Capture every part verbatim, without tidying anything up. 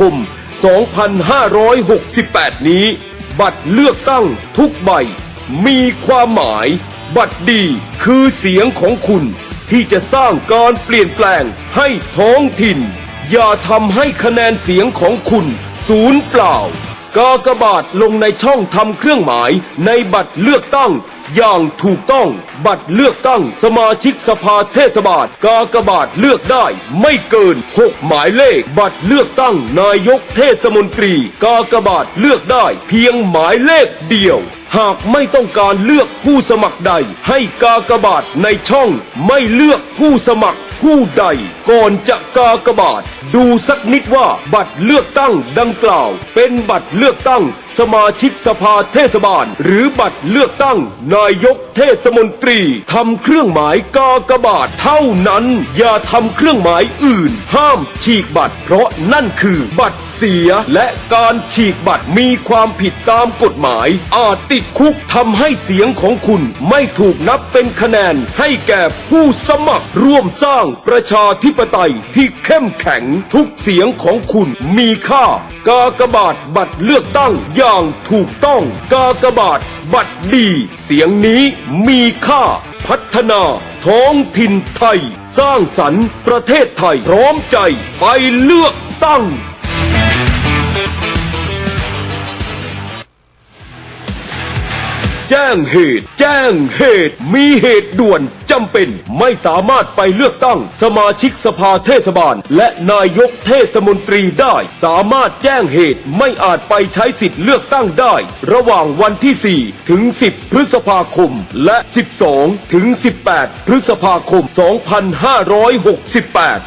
คม สองพันห้าร้อยหกสิบแปด นี้ บัตรเลือกตั้งทุกใบมีความหมาย บัตรดีคือเสียงของคุณ ที่จะสร้างการเปลี่ยนแปลงให้ท้องถิ่น อย่าทำให้คะแนนเสียงของคุณสูญเปล่า กากบาทลงในช่องทำเครื่องหมายในบัตรเลือกตั้งอย่างถูกต้อง บัตรเลือกตั้งสมาชิกสภาเทศบาล กากบาทเลือกได้ไม่เกิน หก หมายเลข บัตรเลือกตั้งนายกเทศมนตรี กากบาทเลือกได้เพียงหมายเลขเดียว หากไม่ต้องการเลือกผู้สมัครใด ให้กากบาทในช่องไม่เลือกผู้สมัครผู้ใด ก่อนจะกากบาท ดูสักนิดว่าบัตรเลือกตั้งดังกล่าว เป็นบัตรเลือกตั้งสมาชิกสภาเทศบาล หรือบัตรเลือกตั้งนายกเทศมนตรี ทำเครื่องหมายกากบาทเท่านั้น อย่าทำเครื่องหมายอื่น ห้ามฉีกบัตร เพราะนั่นคือบัตรเสีย และการฉีกบัตรมีความผิดตามกฎหมาย อาจติดคุก ทำให้เสียงของคุณไม่ถูกนับเป็นคะแนนให้แก่ผู้สมัคร ร่วมสร้างประชาธิปไตยที่เข้มแข็ง ทุกเสียงของคุณมีค่า กากบาทบัตรเลือกตั้งอย่างถูกต้อง กากบาทบัตรดี เสียงนี้มีค่า พัฒนาท้องถิ่นไทย สร้างสรรค์ประเทศไทย พร้อมใจไปเลือกตั้ง แจ้งเหตุ แจ้งเหตุ มีเหตุด่วนจำเป็น ไม่สามารถไปเลือกตั้งสมาชิกสภาเทศบาล และนายกเทศมนตรีได้ สามารถแจ้งเหตุไม่อาจไปใช้สิทธิ์เลือกตั้งได้ ระหว่างวันที่ สี่ ถึง สิบ พฤษภาคม และ สิบสอง ถึง สิบแปด พฤษภาคม สองพันห้าร้อยหกสิบแปด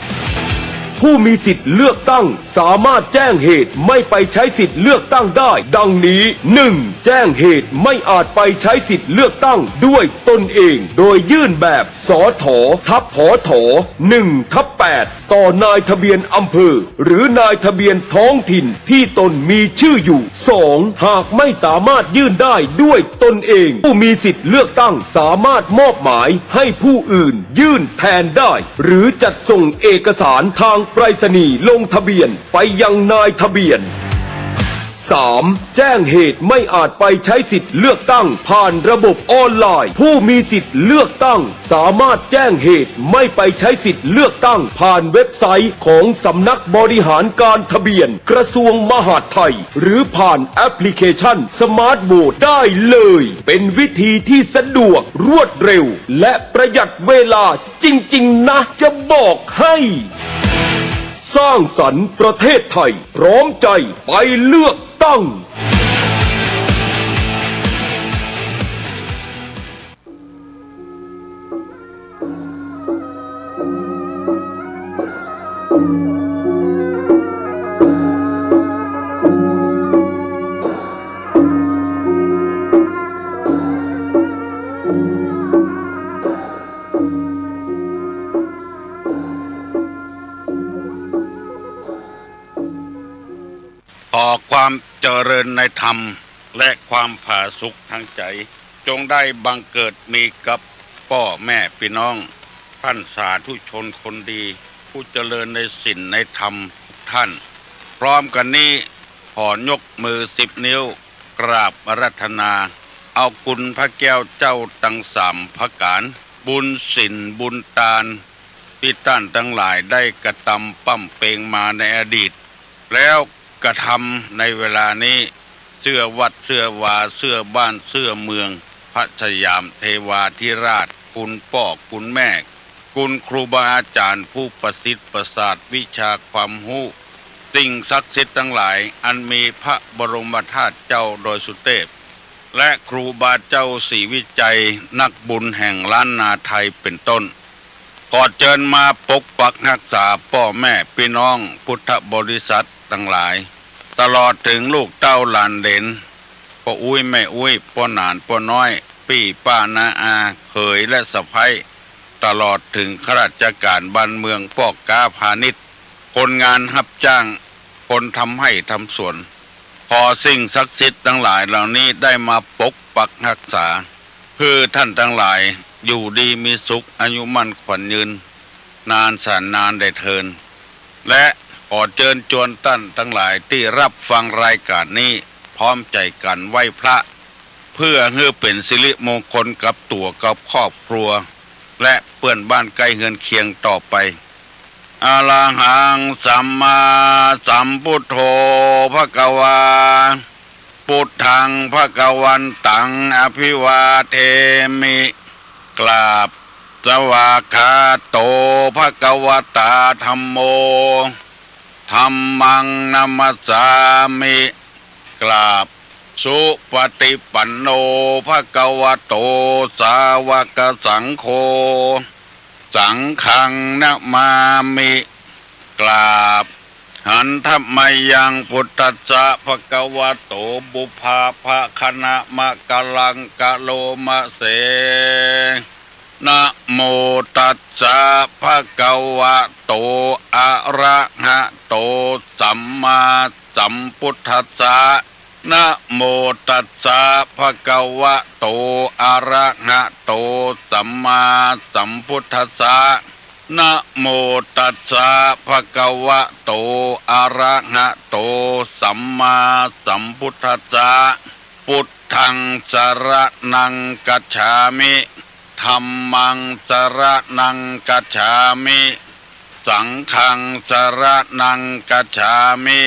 ผู้มีสิทธิ์เลือกตั้งสามารถแจ้งเหตุไม่ไปใช้สิทธิ์เลือกตั้งได้ ดังนี้ หนึ่ง แจ้งเหตุไม่อาจไปใช้สิทธิ์เลือกตั้งด้วยตนเอง โดยยื่นแบบ สถ ทับ ผถ หนึ่งทับแปด ต่อนายทะเบียนอำเภอ หรือนายทะเบียนท้องถิ่นที่ตนมีชื่ออยู่ สอง หากไม่สามารถยื่นได้ด้วยตนเอง ผู้มีสิทธิ์เลือกตั้งสามารถมอบหมายให้ผู้อื่นยื่นแทนได้ หรือจัดส่งเอกสารทางไปรษณีย์ลงทะเบียนไปยังนายทะเบียน สาม แจ้งเหตุไม่อาจไปใช้สิทธิ์เลือกตั้งผ่านระบบออนไลน์ ผู้มีสิทธิ์เลือกตั้งสามารถแจ้งเหตุไม่ไปใช้สิทธิ์เลือกตั้งผ่านเว็บไซต์ของสำนักบริหารการทะเบียนกระทรวงมหาดไทย หรือผ่านแอปพลิเคชันสมาร์ทโหวตได้เลย เป็นวิธีที่สะดวก รวดเร็ว และประหยัดเวลาจริงๆ นะ จะบอกให้ สร้างสรรค์ประเทศไทย พร้อมใจไปเลือกตั้ง ขอความเจริญในธรรม และความผาสุกทางใจ๋ จงได้บังเกิดมีกับป้อแม่ปี้น้อง ต้านสาธุชนคนดี ผู้เจริญในศีลในธรรมทุกท่าน พร้อมกั๋นนี้ ขอยกมือสิบนิ้ว กราบอาราธนา เอาคุณพระแก้วเจ้าตังสามประก๋าน บุญศีลบุญตาน ตี้ต้านตังหลายได้กระตำปำเป็งมาในอดีต แล้วกระทำในเวลานี้ เสื้อวัดเสื้อวา เสื้อบ้านเสื้อเมือง พระสยามเทวาธิราช คุณป้อคุณแม่ คุณครูบาอาจ๋ารย์ผู้ประสิทธิ์ประสาทวิชาความฮู้ สิ่งศักดิ์สิทธิ์ตังหลาย อันมีพระบรมธาตุเจ้าดอยสุเตพ และครูบาเจ้าศรีวิชัย นักบุญแห่งล้านนาไทยเป๋นต้น ขอเจิญมาปกปักฮักษาป้อแม่ปี้น้องพุทธบริษัทตังหลาย ตลอดเถิงลูกเต้าหลานเหลน ป้ออุ๊ยแม่อุ๊ย ป้อหนานป้อน้อย ปี้ป้าน้าอา เขยและสะใภ้ ตลอดเถิงข้าราชก๋านบ้านเมือง ป้อก๊าพาณิชย์ คนงานฮับจ้าง คนทำไฮ่ทำสวน ขอสิ่งศักดิ์สิทธิ์ตังหลายเหล่านี้ได้มาปกปักฮักษา หื้อต้านตังหลายอยู่ดีมีสุข อายุมั่นขวัญยืน นานแสนนานได้เทิน และ ขอเจิญจวนต้านตังหลายตี้ฮับฟังรายก๋านนี้ พร้อมใจ๋กั๋นไหว้พระ เปื้อหื้อเป๋นสิริมงคลกับตั๋วกับครอบครัว และเปื้อนบ้านใก้เฮือนเคียงต่อไป อะระหัง สัมมาสัมพุทโธ ภะคะวา ปุทธัง ภะคะวันตัง อะภิวาเทมิ กราบ สวากขาโต ภะคะวะตา ธัมโม ธัมมัง นะมัสสามิ กราบ สุปะติปันโน ภะคะวะโต สาวะกะสังโฆ สังฆัง นะมามิ กราบ หันทะมะยัง พุทธัสสะ ภะคะวะโต ปุพพะภะคะนะมะกะลังกะโลมะเส นะโมตัสสะ ภะคะวะโต อะระหะโต สัมมาสัมพุทธัสสะ นะโมตัสสะ ภะคะวะโต อะระหะโต สัมมาสัมพุทธัสสะ นะโมตัสสะ ภะคะวะโต อะระหะโต สัมมาสัมพุทธัสสะ ปุทธัง สะระณัง กัจฉามิ ธัมมัง สะระณัง กัจฉามิ สังฆัง สะระณัง กัจฉามิ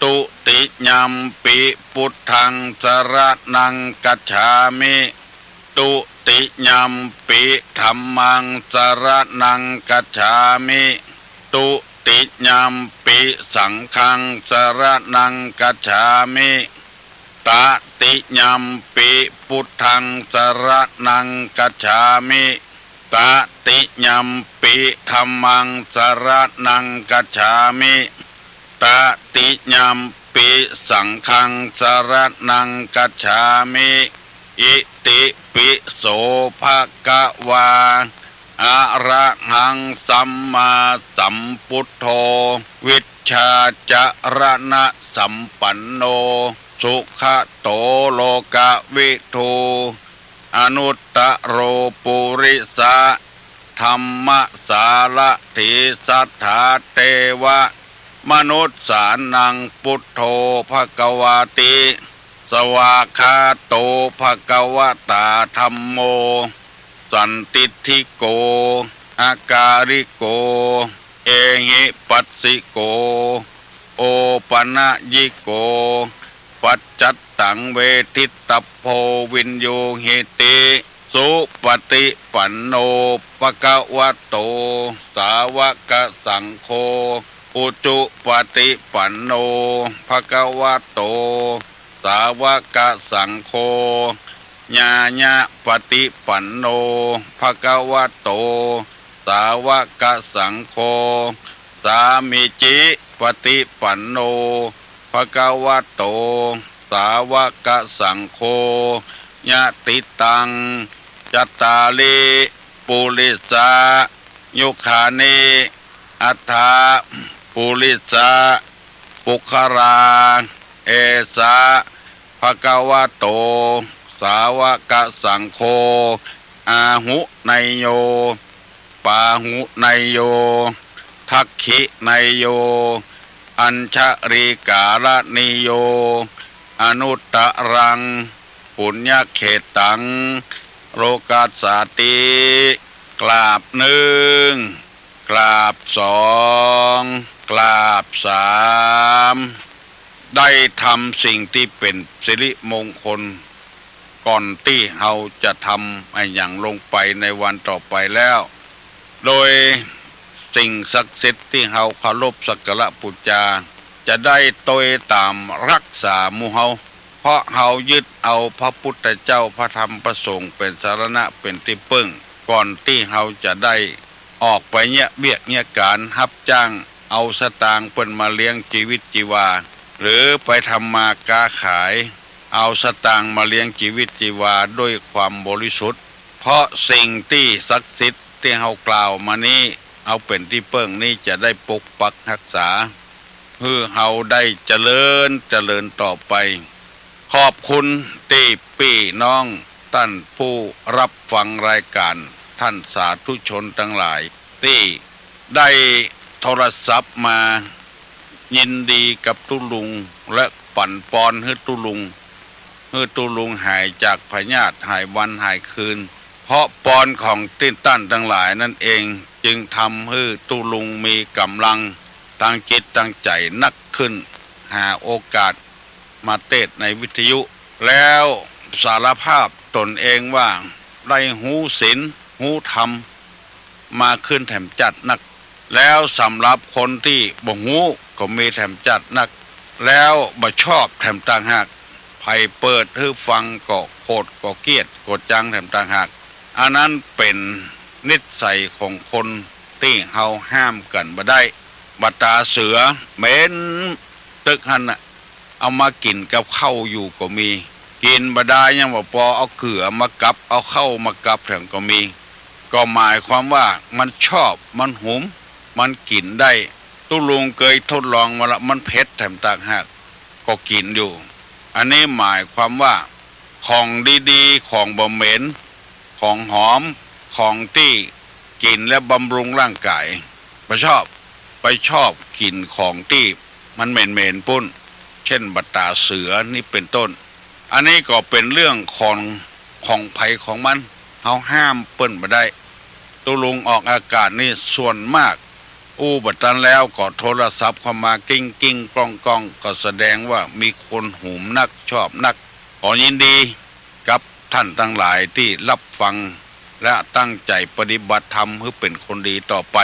ตุติยัมปิ พุทธัง สะระณัง กัจฉามิ ตุติยัมปิ ธัมมัง สะระณัง กัจฉามิ ตุติยัมปิ สังฆัง สะระณัง กัจฉามิ ตะติยัมปิ พุทธัง สะระณัง กัจฉามิ ตะติยัมปิ ธัมมัง สะระณัง กัจฉามิ ตะติยัมปิ สังฆัง สะระณัง กัจฉามิ อิติปิโส ภะคะวา อะระหัง สัมมาสัมพุทโธ วิชชาจะระณะสัมปันโน สุขะโต โลกะวิทู อนุตตะโร ปุริสะธัมมะสารถี สัตถาเตวะมนุสสานัง พุทโธ ภะคะวาติ สวากขาโต ภะคะวะตา ธัมโม สันทิฏฐิโก อะกาลิโก เอหิปัสสิโก โอปะนะยิโก ปัจจัตตัง เวทิตตัพโพ วิญญูหิติ สุปะติปันโน ภะคะวะโต สาวะกะสังโฆ อุจุปะติปันโน ภะคะวะโต สาวะกะสังโฆ ญาญะปะติปันโน ภะคะวะโต สาวะกะสังโฆ สามีจิปะติปันโน ภะคะวะโต สาวะกะสังโฆ ยะติตัง จัตตาริ ปุริสายุคานิ อัตถะ ปุริสะปุคคลา เอสะ ภะคะวะโต สาวะกะสังโฆ อาหุเนยโย ปาหุเนยโย ทักขิเนยโย อัญชลีกาละนีโย อนุตตะรัง ปุญญะเขตตัง โลกัสสาติ กราบนึ่ง กราบสอง กราบสาม ได้ทำสิ่งตี้เป๋นสิริมงคล ก่อนตี้เฮาจะทำอะหยังลงไปในวันต่อไปแล้ว โดยสิ่งศักดิ์สิทธิ์ตี้เฮาเคารพสักการะปู๋จา จะได้ตวยต๋ามฮักษาหมู่เฮา เพราะเฮายึดเอาพระพุทธเจ้า พระธรรม พระสงฆ์เป๋นสรณะ เป๋นตี้เปิ้ง ก่อนตี้เฮาจะได้ออกไปเยียะเวียกเยียะก๋าน ฮับจ้างเอาสตางค์เปิ้นมาเลี้ยงจีวิตจีวา หรือไปทำมาก๊าขาย เอาสตางค์มาเลี้ยงจีวิตจีวาด้วยความบริสุทธิ์ เพราะสิ่งตี้ศักดิ์สิทธิ์ตี้เฮากล่าวมานี้ เอาเป๋นตี้เปิ้งนี้จะได้ปกปักฮักษา หื้อเฮาได้เจริญเจริญต่อไป ขอบคุณตี้ปี้น้องต้านผู้ฮับฟังรายก๋าน ต้านสาธุชนตังหลาย ตี้ได้โทรศัพท์มา ยินดีกับตุ๊ลุง และปั๋นปอนหื้อตุ๊ลุง หื้อตุ๊ลุงหายจากพยาธิ หายวันหายคืน เพราะปอนของตี้ต้านตังหลายนั้นเอง จึงทำหื้อตุ๊ลุงมีก๋ำลังตางจิตตางใจ๋นักขึ้น หาโอกาสมาเตสน์ในวิทยุ แล้วสารภาพต๋นเองว่าได้ฮู้ศีลฮู้ธรรมมาขึ้นแถมจัดนัก แล้วสำหรับคนตี้บ่ฮู้ก็มีแถมจัดนัก แล้วบ่ชอบแถมต่างหาก ใผเปิดหื้อฟังก็โขดก็เกลียดก็จังแถมต่างหาก อันนั้นเป๋นนิสัยของคนตี้เฮาห้ามกั๋นบ่ได้ บ่ต๋าเสือเหม็น ตึกหั้นน่ะ เอามากิ๋นกับข้าวอยู่ก็มี กิ๋นบ่ดายยังบ่ปอ เอาเกือมากับ เอาข้าวมากับแถมก็มี ก็หมายความว่ามันชอบ มันหุม มันกิ๋นได้ ตุ๊ลุงเกยทดลองมาละ มันเผ็ดแถมต่างหาก ก็กิ๋นอยู่ อันนี้หมายความว่าของดีๆ ของบ่เหม็น ของหอม ของตี้กิ๋นแล้วบำรุงร่างก๋าย บ่ชอบ ไปชอบกิ๋นของตี้มันเหม็นๆ ปู้น เจ้นบ่ต๋าเสือนี่เป๋นต้น อันนี้ก็เป๋นเรื่องของ ของใผของมัน เฮาห้ามเปิ้นบ่ได้ ตุ๊ลุงออกอากาศนี่ส่วนมาก อู้บ่ตันแล้วก็โทรศัพท์เข้ามากิ้งๆ ก้องๆ ก็แสดงว่ามีคนหุมนักชอบนัก ขอยินดีกับต้านตังหลายตี้ฮับฟัง และตั้งใจ๋ปฏิบัติธรรมหื้อเป๋นคนดีต่อไป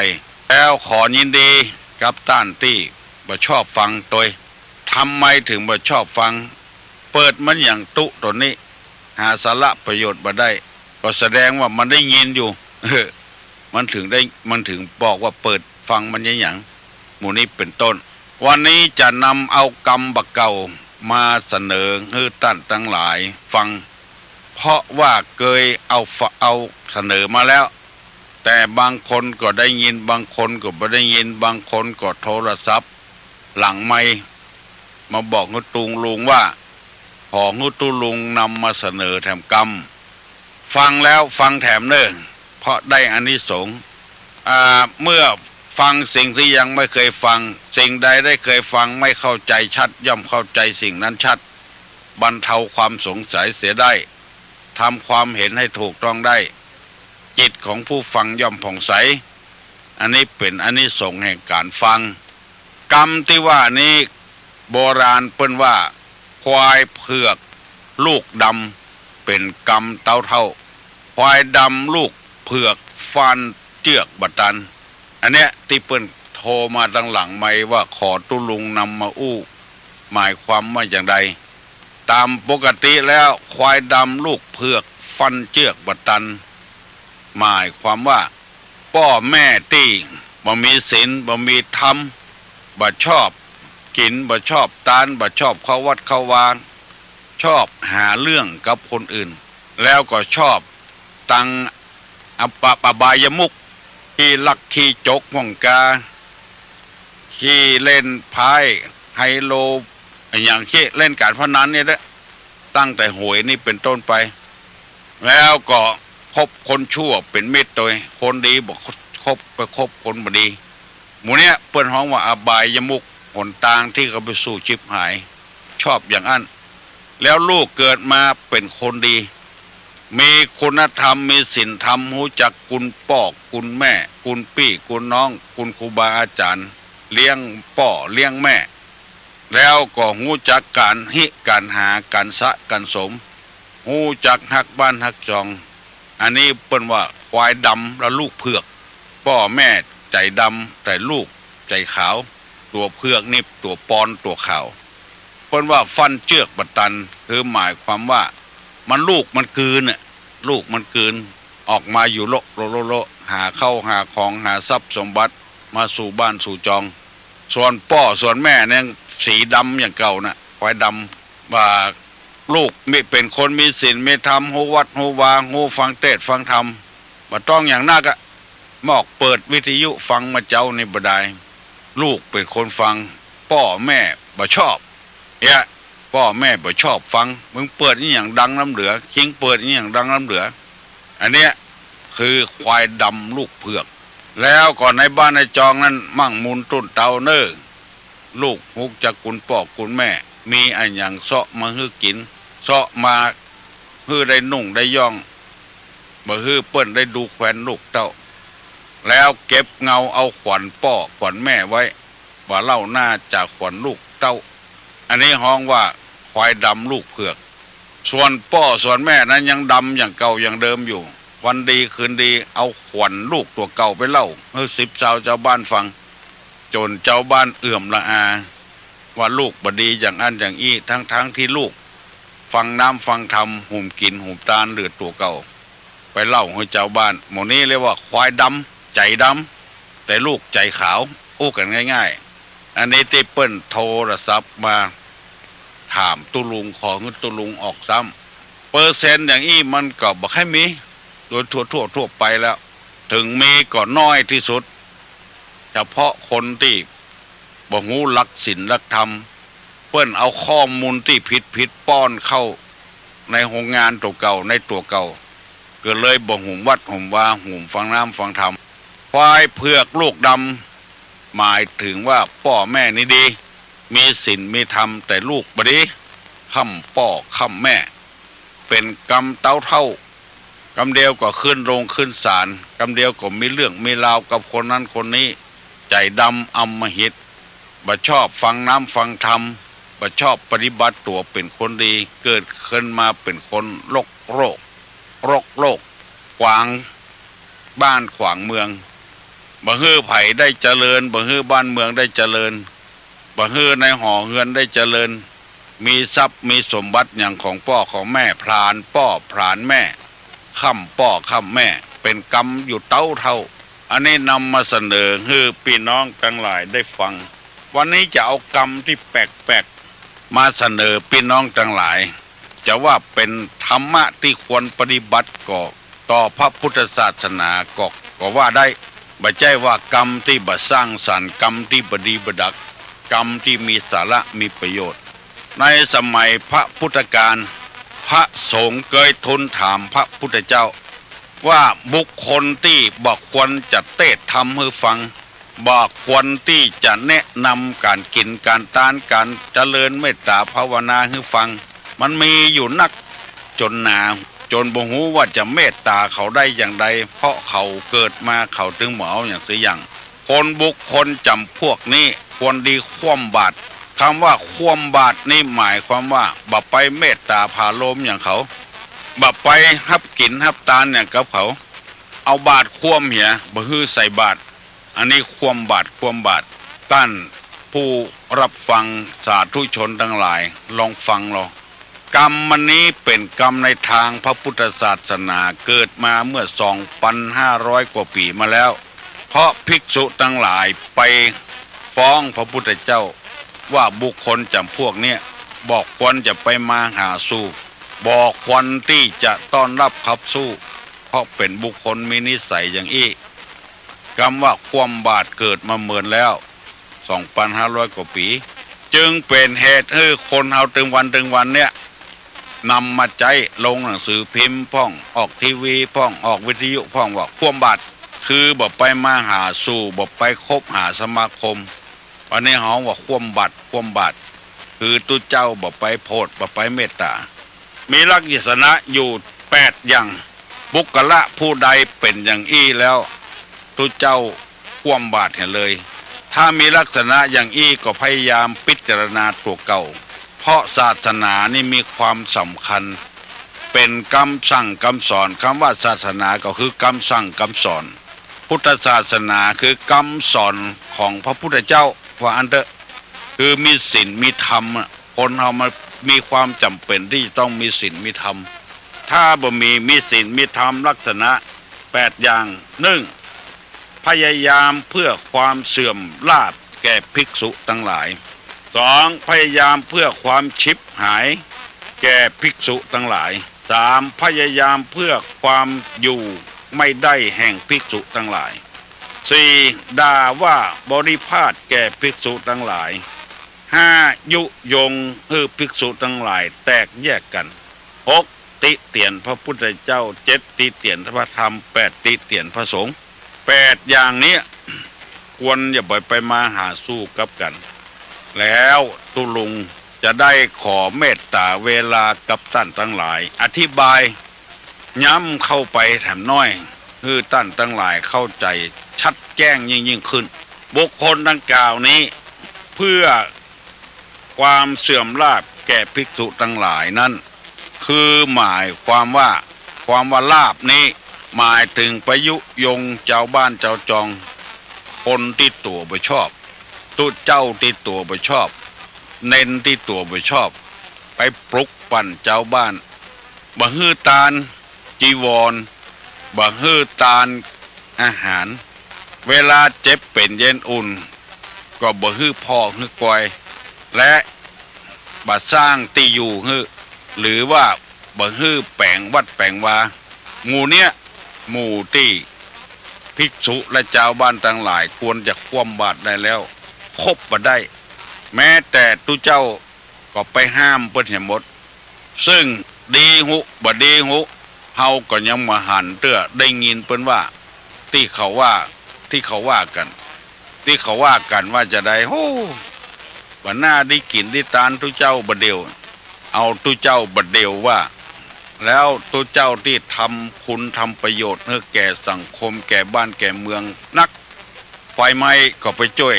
แล้วขอยินดีกับต้านตี้บ่ชอบฟังตวย ทำไมเถิงบ่ชอบฟัง เปิดมันหยังตุ๊ต๋นนี้ หาสาระประโยชน์บ่ได้ ก็แสดงว่ามันได้ยินอยู่ เออ มันเถิงได้ มันเถิงบอกว่าเปิดฟังมันหยัง หมู่นี้เป๋นต้น วันนี้จะนำเอากำบ่าเก่ามาเสนอหื้อต้านตังหลายฟัง เพราะว่าเกยเอาฟ- เอาเสนอมาแล้ว แต่บางคนก็ได้ยิน บางคนก็บ่ได้ยิน บางคนก็โทรศัพท์หลังไมค์มาบอกหื้อตุ๊ลุงว่า ขอหื้อตุ๊ลุงนำมาเสนอแถมกำ ฟังแล้วฟังแถมเน่อ เพราะได้อานิสงส์ อ่า เมื่อฟังสิ่งที่ยังไม่เคยฟัง สิ่งใดได้เคยฟังไม่เข้าใจชัด ย่อมเข้าใจสิ่งนั้นชัด บรรเทาความสงสัยเสียได้ ทำความเห็นให้ถูกต้องได้ จิตของผู้ฟังย่อมผ่องใส อันนี้เป๋นอานิสงส์แห่งก๋านฟัง กำตี้ว่านี้ โบราณเปิ้นว่า ควายเผือกลูกดำ เป๋นกำเต๊าเถ้า ควายดำลูกเผือกฟันเจื้อกบ่ตัน อันเนี้ยตี้เปิ้นโทรมาตังหลังไมค์ว่าขอตุ๊ลุงนำมาอู้ หมายความว่าอย่างใด ต๋ามปกติแล้วควายดำลูกเผือกฟันเจื้อกบ่ตัน หมายความว่า ป้อแม่ตี้บ่มีศีล บ่มีธรรม บ่ชอบกิ๋น บ่ชอบตาน บ่ชอบเข้าวัดเข้าวา ชอบหาเรื่องกับคนอื่น แล้วก็ชอบตังอบายมุข ขี้ลักขี้จกพ่องกา ขี้เล่นไพ่ไฮโล อะหยัง ขี้เล่นก๋านพนันนี่แหละ ตั้งแต่หวยนี่เป๋นต้นไป แล้วก็คบคนชั่วเป๋นมิตรตวย คนดีบ่คบ ไปคบคนบ่ดี หมู่เนี้ยเปิ้นฮ้องว่าอบายมุข หนตางตี้เข้าไปสู่ฉิบหาย ชอบอย่างอั้น แล้วลูกเกิดมาเป๋นคนดี มีคุณธรรม มีศีลธรรม ฮู้จักคุณป้อคุณแม่ คุณปี้คุณน้อง คุณครูบาอาจ๋ารย์ เลี้ยงป้อเลี้ยงแม่ แล้วก็ฮู้จักก๋านฮิก๋านหา ก๋านสะก๋านสม ฮู้จักฮักบ้านฮักจอง อันนี้เปิ้นว่าควายดำและลูกเผือก ป้อแม่ใจ๋ดำ แต่ลูกใจ๋ขาว ตั๋วเผือกนี่ตั๋วปอนตั๋วขาว เปิ้นว่าฟันเจื้อกบ่ตัน คือหมายความว่ามันลูกมันกืนน่ะ ลูกมันกืน ออกมาอยู่โละโละโละโละ หาเข้าหาของ หาทรัพย์สมบัติมาสู่บ้านสู่จอง ส่วนป้อส่วนแม่เนี่ยสีดำอย่างเก่าน่ะ ควายดำ ว่าลูกมี เป๋นคนมีศีลมีธรรม ฮู้วัดฮู้วา ฮู้ฟังเตสน์ฟังธรรม บ่ต้องอย่างนักอะ มอกเปิดวิทยุฟังมาเจ๊านี่บ่ดาย ลูกเป๋นคนฟัง ป้อแม่บ่ชอบ เอ๊ะ ป้อแม่บ่ชอบฟัง มึงเปิดอะหยังดังล้ำเหลือ คิงเปิดอะหยังดังล้ำเหลือ อันเนี้ยคือควายดำลูกเผือก แล้วก็ในบ้านในจองนั้นมั่งมูลตุ้นเตาเน่อ ลูกฮู้จักกุณป้อกุณแม่ มีอะหยังเซาะมาหื้อกิ๋น เซาะมาหื้อได้นุ่งได้ย่อง บ่หื้อเปิ้นได้ดูแควนลูกเต้า แล้วเก็บเงาเอาขวัญป้อขวัญแม่ไว้ บ่าเล่าหน้าจะขวัญลูกเต้า อันนี้ฮ้องว่าควายดำลูกเผือก ส่วนป้อส่วนแม่นั้นยังดำอย่างเก่าอย่างเดิมอยู่ วันดีคืนดีเอาขวัญลูกตั๋วเก่าไปเล่าหื้อสิบซาวจาวบ้านฟัง จ๋นจาวบ้านเอื่อมละอา ว่าลูกบ่ดีอย่างอั้นอย่างอี้ ทั้งๆ ตี้ลูกฟังน้ำฟังธรรม หุมกิ๋นหุมตานเหลือตั๋วเก่า ไปเล่าหื้อจาวบ้าน หมู่นี้เรียกว่าควายดำ ใจ๋ดำ แต่ลูกใจ๋ขาว อู้กั๋นง่ายๆ อันนี้ตี้เปิ้นโทรศัพท์มาถามตุ๊ลุง ขอหื้อตุ๊ลุงออกซ้ำ เปอร์เซ็นต์อย่างอี้มันก็บ่ค่อยมี โดยทั่วๆ ทั่วไปแล้ว เถิงมีก็น้อยตี้สุด เฉพาะคนตี้บ่ฮู้หลักศีลหลักธรรม เปิ้นเอาข้อมูลตี้ผิดๆ ป้อนเข้าในโฮงงานตั๋วเก่า ในตั๋วเก่า ก็เลยบ่หุมวัดหุมวา หุมฟังน้ำฟังธรรม ควายเผือกลูกดำ หมายเถิงว่าป้อแม่นี่ดี มีศีลมีธรรม แต่ลูกบ่ดี ค่ำป้อค่ำแม่ เป๋นกำเต๊าเถ้า กำเดียวก็ขึ้นโฮงขึ้นศาล กำเดียวก็มีเรื่องมีราวกับคนนั้นคนนี้ ใจ๋ดำอำมหิต บ่ชอบฟังน้ำฟังธรรม บ่ชอบปฏิบัติตั๋วเป๋นคนดี เกิดขึ้นมาเป๋นคนรกโลก รกโลก ขวางบ้านขวางเมือง บ่หื้อใผได้เจริญ บ่หื้อบ้านเมืองได้เจริญ บ่หื้อในหอเฮือนได้เจริญ มีทรัพย์มีสมบัติหยังของป้อของแม่ ผลาญป้อผลาญแม่ ค่ำป้อค่ำแม่ เป๋นกำอยู่เต๊าเถ้า อันนี้นำมาเสนอหื้อปี้น้องตังหลายได้ฟัง วันนี้จะเอากำตี้แปลกๆ มาเสนอปี้น้องตังหลาย จะว่าเป๋นธรรมะตี้ควรปฏิบัติก็ ต่อพระพุทธศาสนาก็ ก็ว่าได้ บ่ใจ้ว่ากำตี้บ่สร้างสรรค์ กำตี้บ่ดีบ่ดัก กำตี้มีสาระมีประโยชน์ ในสมัยพระพุทธกาล พระสงฆ์เกยทูลถามพระพุทธเจ้า ว่าบุคคลตี้บ่ควรจะเตศน์ธรรมหื้อฟัง บ่ควรตี้จะแนะนำก๋านกิ๋นก๋านตาน ก๋านเจริญเมตต๋าภาวนาหื้อฟัง มันมีอยู่นักจ๋นหนา จ๋นบ่ฮู้ว่าจะเมตต๋าเขาได้อย่างใด เพราะเขาเกิดมาเขาตึงบ่เอาหยังสักอย่าง คนบุคคลจ๋ำพวกนี้ควรดีคว่ำบาตร กำว่าคว่ำบาตรนี่หมายความว่าบ่ไปเมตต๋าผาโลมอย่างเขา บ่ไปฮับกิ๋นฮับตานอย่างกับเขา เอาบาตรคว่ำเหีย บ่หื้อใส่บาตร อันนี้คว่ำบาตร คว่ำบาตร ต้านผู้ฮับฟังสาธุชนตังหลาย ลองฟังลอง กำอันนี้เป๋นกำในตางพระพุทธศาสนา เกิดมาเมื่อสองปันห้าร้อยกว่าปี๋มาแล้ว เพราะภิกษุตังหลายไปฟ้องพระพุทธเจ้า ว่าบุคคลจ๋ำพวกเนี้ยบ่ควรจะไปมาหาสู่ บ่ควรตี้จะต้อนฮับขับสู้ เพราะเป๋นบุคคลมีนิสัยอย่างอี้ กำว่าคว่ำบาตรเกิดมาเมินแล้ว สองปันห้าร้อยกว่าปี๋ จึงเป๋นเหตุหื้อคนเฮาตึงวันตึงวันเนี้ย นำมาใจ๊ลงหนังสือพิมพ์พ่อง ออกทีวีพ่อง ออกวิทยุพ่อง ว่าคว่ำบาตร คือบ่ไปมาหาสู่ บ่ไปคบหาสมาคม อันนี้ฮ้องว่าคว่ำบาตร คว่ำบาตร คือตุ๊เจ้าบ่ไปโผด บ่ไปเมตต๋า มีลักษณะอยู่แปดอย่าง บุคคละผู้ใดเป๋นอย่างอี้แล้ว ตุ๊เจ้าคว่ำบาตรเหียเลย ถ้ามีลักษณะอย่างอี้ก็พยายามพิจารณาตั๋วเก่า เพราะศาสนานี่มีความสำคัญ เป๋นกำสั่งกำสอน กำว่าศาสนาก็คือกำสั่งกำสอน พุทธศาสนาคือกำสอนของพระพุทธเจ้า ว่าอั้นเต๊อะ คือมีศีลมีธรรมอะ คนเฮามันมีความจ๋ำเป๋นตี้จะต้องมีศีลมีธรรม ถ้าบ่มี มีศีลมีธรรมลักษณะแปดอย่าง นึ่ง พยายามเพื่อความเสื่อมลาภแก่ภิกษุตังหลาย สอง พยายามเพื่อความฉิบหายแก่ภิกษุตังหลาย สาม พยายามเพื่อความอยู่ไม่ได้แห่งภิกษุตังหลาย สี่ ด่าว่าบริพาทแก่ภิกษุตังหลาย ห้า ยุยงหื้อภิกษุตังหลายแตกแยกกั๋น หก ติเตียนพระพุทธเจ้า เจ็ด ติเตียนพระธรรม แปด ติเตียนพระสงฆ์ แปดอย่างเนี้ย ควรอย่าไปไปมาหาสู่กับกั๋น แล้วตุ๊ลุงจะได้ขอเมตต๋าเวลากับต้านตังหลาย อธิบายย้ำเข้าไปแถมน้อย หื้อต้านตังหลายเข้าใจ๋ชัดแจ้งยิ่งๆ ขึ้น บุคคลดังกล่าวนี้ เพื่อความเสื่อมลาภแก่ภิกษุตังหลายนั้น คือหมายความว่า ความว่าลาภนี้ หมายเถิงไปยุยงจาวบ้านจาวจอง คนตี้ตั๋วบ่ชอบ ตุ๊เจ้าตี้ตั๋วบ่ชอบ เณรตี้ตั๋วบ่ชอบ ไปปลุกปั่นจาวบ้าน บ่หื้อตานจีวร บ่หื้อตานอาหาร เวลาเจ็บเป๋นเย็นอุ่น ก็บ่หื้อผ่อหื้อกอย และบ่สร้างตี้อยู่หื้อ หรือว่าบ่หื้อแป๋งวัดแป๋งวา หมู่เนี้ย หมู่ตี้ภิกษุและจาวบ้านตังหลายควรจะคว่ำบาตรได้แล้ว คบบ่ได้ แม้แต่ตุ๊เจ้าก็ไปห้ามเปิ้นเหียหมด ซึ่งดีฮู้บ่ดีฮู้ เฮาก็ยังบ่หันเตื้อ ได้ยินเปิ้นว่า ตี้เขาว่า ตี้เขาว่ากั๋น ตี้เขาว่ากั๋นว่าจาใด โฮ้ บ่น่าได้กิ๋นได้ตานตุ๊เจ้าบ่าเดี่ยว เอาตุ๊เจ้าบ่าเดี่ยวว่า แล้วตุ๊เจ้าตี้ทำคุณทำประโยชน์หื้อแก่สังคมแก่บ้านแก่เมืองนัก ไฟไหม้ก็ไปจ้วย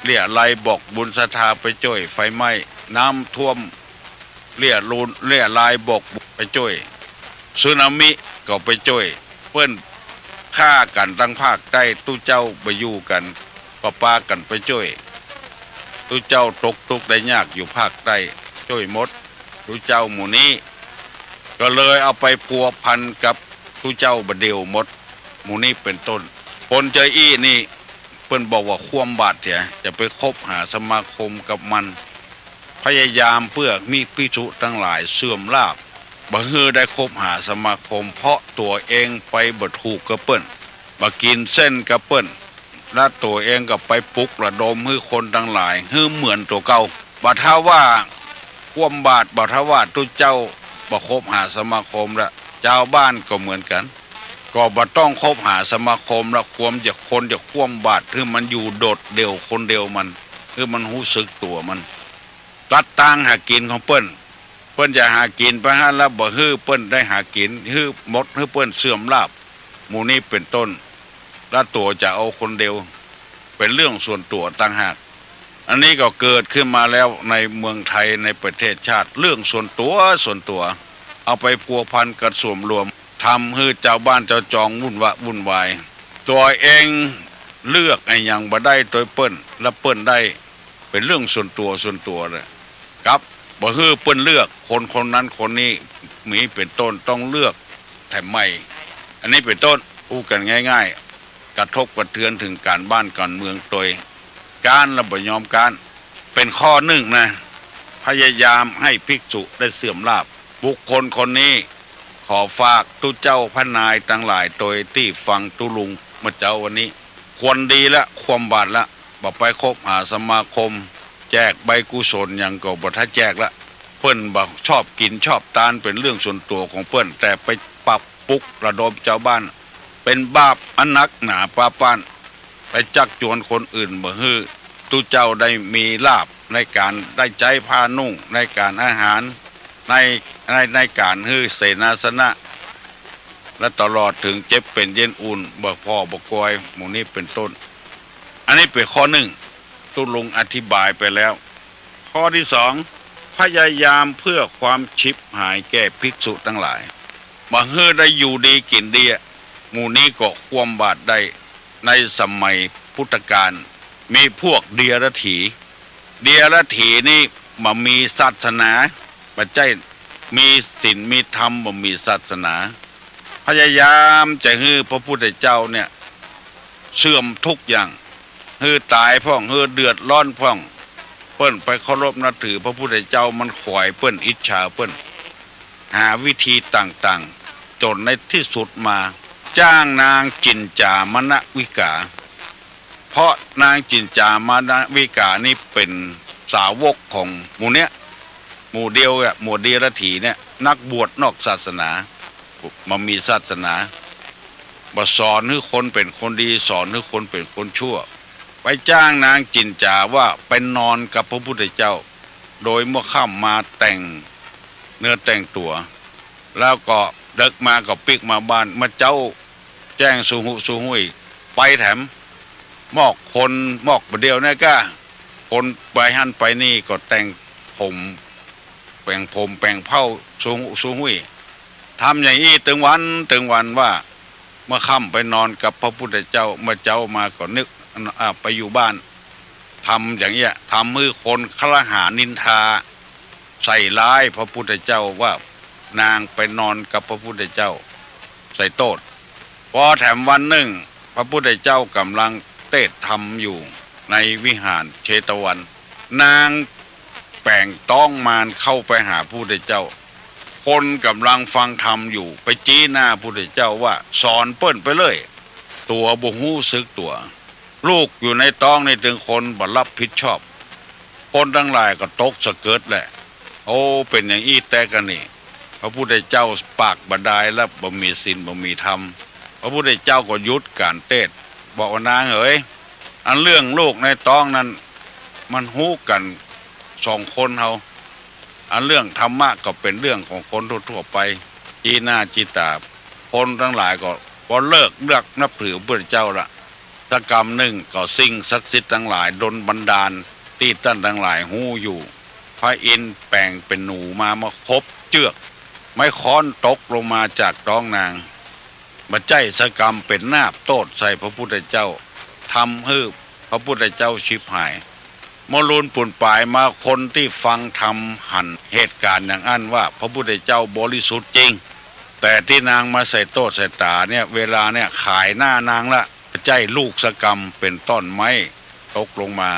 เลี้ยไลบอกบุญศรัทธาไปจ้วยไฟไหม้ น้ำท่วม เลี้ยลูน เลี้ยลายบอกบุญไปจ้วย สึนามิก็ไปจ้วย เปิ้นฆ่ากั๋นตังภาคใต้ ตุ๊เจ้าบ่อยู่กั๋น ก็ปากั๋นไปจ้วย ตุ๊เจ้าตกตุ๊กข์ได้ยากอยู่ภาคใต้ จ้วยหมด ตุ๊เจ้าหมู่นี้ ก็เลยเอาไปพัวพันกับตุ๊เจ้าบ่าเดี่ยวหมด หมู่นี้เป๋นต้น คนจาอี้นี่ เปิ้นบอกว่าคว่ำบาตรเสีย จะไปคบหาสมาคมกับมัน พยายามเปื้อหื้อภิกษุตังหลายเสื่อมลาภ บ่หื้อได้คบหาสมาคม เพราะตั๋วเองไปบ่ถูกกับเปิ้น บ่กิ๋นเส้นกับเปิ้น และตั๋วเองก็ไปปลุกระดมหื้อคนตังหลายหื้อเหมือนตั๋วเก่า บ่ถ้าว่าคว่ำบาตร บ่ถ้าว่าตุ๊เจ้าบ่คบหาสมาคมละ จาวบ้านก็เหมือนกั๋น ก็บ่ต้องคบหาสมาคมละ ควรจะ คนจะคว่ำบาตรหื้อมันอยู่โดดเดี่ยวคนเดียวมัน หื้อมันฮู้สึกตั๋วมัน ตั๊ดตางหากิ๋นของเปิ้น เปิ้นจะหากิ๋นไปหั้นละ บ่หื้อเปิ้นได้หากิ๋น หื้อหมด หื้อเปิ้นเสื่อมลาภ หมู่นี้เป๋นต้น และตั๋วจะเอาคนเดียว เป๋นเรื่องส่วนตั๋วต่างหาก อันนี้ก็เกิดขึ้นมาแล้วในเมืองไทย ในประเทศชาติ เรื่องส่วนตั๋ว ส่วนตั๋ว เอาไปพัวพันกับส่วนรวม ทำหื้อจาวบ้านจาวจองวุ่นวะวุ่นวาย ตั๋วเองเลือกอะหยังบ่ได้ตวยเปิ้น และเปิ้นได้เป๋นเรื่องส่วนตั๋ว ส่วนตั๋วเลย กับบ่หื้อเปิ้นเลือก คนคนนั้นคนนี้ มีเป๋นต้น ต้องเลือกแถมใหม่ อันนี้เป๋นต้น อู้กั๋นง่ายๆ กระทบกระเทือนเถิงก๋านบ้านก๋านเมืองตวย ก๊านและบ่ยอมก๊าน เป๋นข้อนึ่งนะ พยายามหื้อภิกษุได้เสื่อมลาภ บุคคลคนนี้ ขอฝากตุ๊เจ้าพระนายตังหลายตวยตี้ฟังตุ๊ลุงเมื่อเจ๊าวันนี้ ควรดีละ คว่ำบาตรละ บ่ไปคบหาสมาคม แจกใบกุศลหยังก็บ่ถ้าแจกละ เปิ้นบ่ชอบกิ๋นชอบตาน เป๋นเรื่องส่วนตั๋วของเปิ้น แต่ไปปรับปลุกระดมจาวบ้าน เป๋นบาปอันนักหนาปาปาน ไปจักจวนคนอื่นบ่หื้อตุ๊เจ้าได้มีลาภในก๋านได้ใจ๊ผ้านุ่ง ในก๋านอาหาร ใน ใน ในก๋านหื้อเสนาสนะ และตลอดเถิงเจ็บเป๋นเย็นอุ่น บ่ผ่อบ่กอย หมู่นี้เป๋นต้น อันนี้เป๋นข้อนึ่ง ตุ๊ลุงอธิบายไปแล้ว ข้อตี้สอง พยายามเพื่อความฉิบหายแก่ภิกษุตังหลาย บ่หื้อได้อยู่ดีกิ๋นดีอะ หมู่นี้ก็คว่ำบาตรได้ ในสมัยพุทธกาล มีพวกเดียรถี เดียรถีนี่บ่มีศาสนา บ่ใจ้มีศีลมีธรรม บ่มีศาสนา พยายามจะหื้อพระพุทธเจ้าเนี่ยเสื่อมทุกอย่าง หื้อต๋ายพ่อง หื้อเดือดร้อนพ่อง เปิ้นไปเคารพนับถือพระพุทธเจ้า มันขวายเปิ้น อิจฉาเปิ้น หาวิธีต่างๆ จ๋นในตี้สุดมาจ้างนางจิ๋นจ๋ามณวิกา เพราะนางจิ๋นจ๋ามณวิกานี่เป๋นสาวกของหมู่เนี้ย หมู่เดียวอะ หมู่เดียรถีเนี่ย นักบวชนอกศาสนา บ่มีศาสนา บ่สอนหื้อคนเป๋นคนดี สอนหื้อคนเป๋นคนชั่ว ไปจ้างนางจิ๋นจ๋าว่าไปนอนกับพระพุทธเจ้า โดยหัวค่ำมาแต่งเนื้อแต่งตั๋ว แล้วก็เดิ็กมาก็ปิ๊กมาบ้าน เมื่อเจ๊าแจ้งสูฮู้สูฮู้อีก ไปแถม มอกคน มอกบ่าเดี่ยวนี้ก้า คนไปหั้นไปนี่ก็แต่งผม แป๋งผมแป๋งเผ้า สูฮู้สูฮู้อีก ทำอย่างอี้ตึงวันตึงวันว่า เมื่อค่ำไปนอนกับพระพุทธเจ้า เมื่อเจ๊ามาก็นึก อ่า ไปอยู่บ้าน ทำอย่างเอี้ย ทำหื้อคนครหานินทา ใส่ร้ายพระพุทธเจ้าว่านางไปนอนกับพระพุทธเจ้า ใส่โต้ษ ปอแถมวันนึ่ง พระพุทธเจ้าก่ำลังเตศน์ธรรมอยู่ในวิหารเชตวัน นางแป๋งต๊องมารเข้าไปหาพระพุทธเจ้า คนก่ำลังฟังธรรมอยู่ ไปจี๊หน้าพระพุทธเจ้าว่าสอนเปิ้นไปเลย ตั๋วบ่ฮู้สึกตั๋ว ลูกอยู่ในต๊องนี่ตึงคนบ่ฮับผิดชอบ คนตังหลายก็ตกสะเกิดแหละ โอ้ เป๋นอย่างอี้แต๊กะนี่ พระพุทธเจ้าปากบ่ดายแล้ว บ่มีศีลบ่มีธรรม พระพุทธเจ้าก็หยุดก๋านเตศน์ บอกว่านางเหย อันเรื่องลูกในต๊องนั้น มันฮู้กั๋นสองคนเฮา อันเรื่องธรรมะก็เป๋นเรื่องของคนทั่วๆ ไป จี๊หน้าจี๊ต๋า คนตังหลายก็บ่เลิกเลือกนับถือพระพุทธเจ้าละ สักกำนึ่งก็สิ่งศักดิ์สิทธิ์ตังหลายดลบันดาล ตี้ต้านตังหลายฮู้อยู่ พระอินทร์แป๋งเป๋นหนูมา มาขบเจื้อก ไม้ค้อนตกลงมาจากต๊องนาง บ่ใจ้สักกำ เป๋นนาบโต้ษใส่พระพุทธเจ้า ทำหื้อพระพุทธเจ้าฉิบหาย เมื่อลูนปูนป๋ายมา คนตี้ฟังธรรมหันเหตุก๋ารณ์อย่างอั้นว่าพระพุทธเจ้าบริสุทธิ์จริง แต่ตี้นางมาใส่โต้ษใส่ต๋าเนี่ย เวลาเนี่ยขายหน้านางละ บ่ใจ้ลูกสักกำ เป๋นต้นไม้ตกลงมา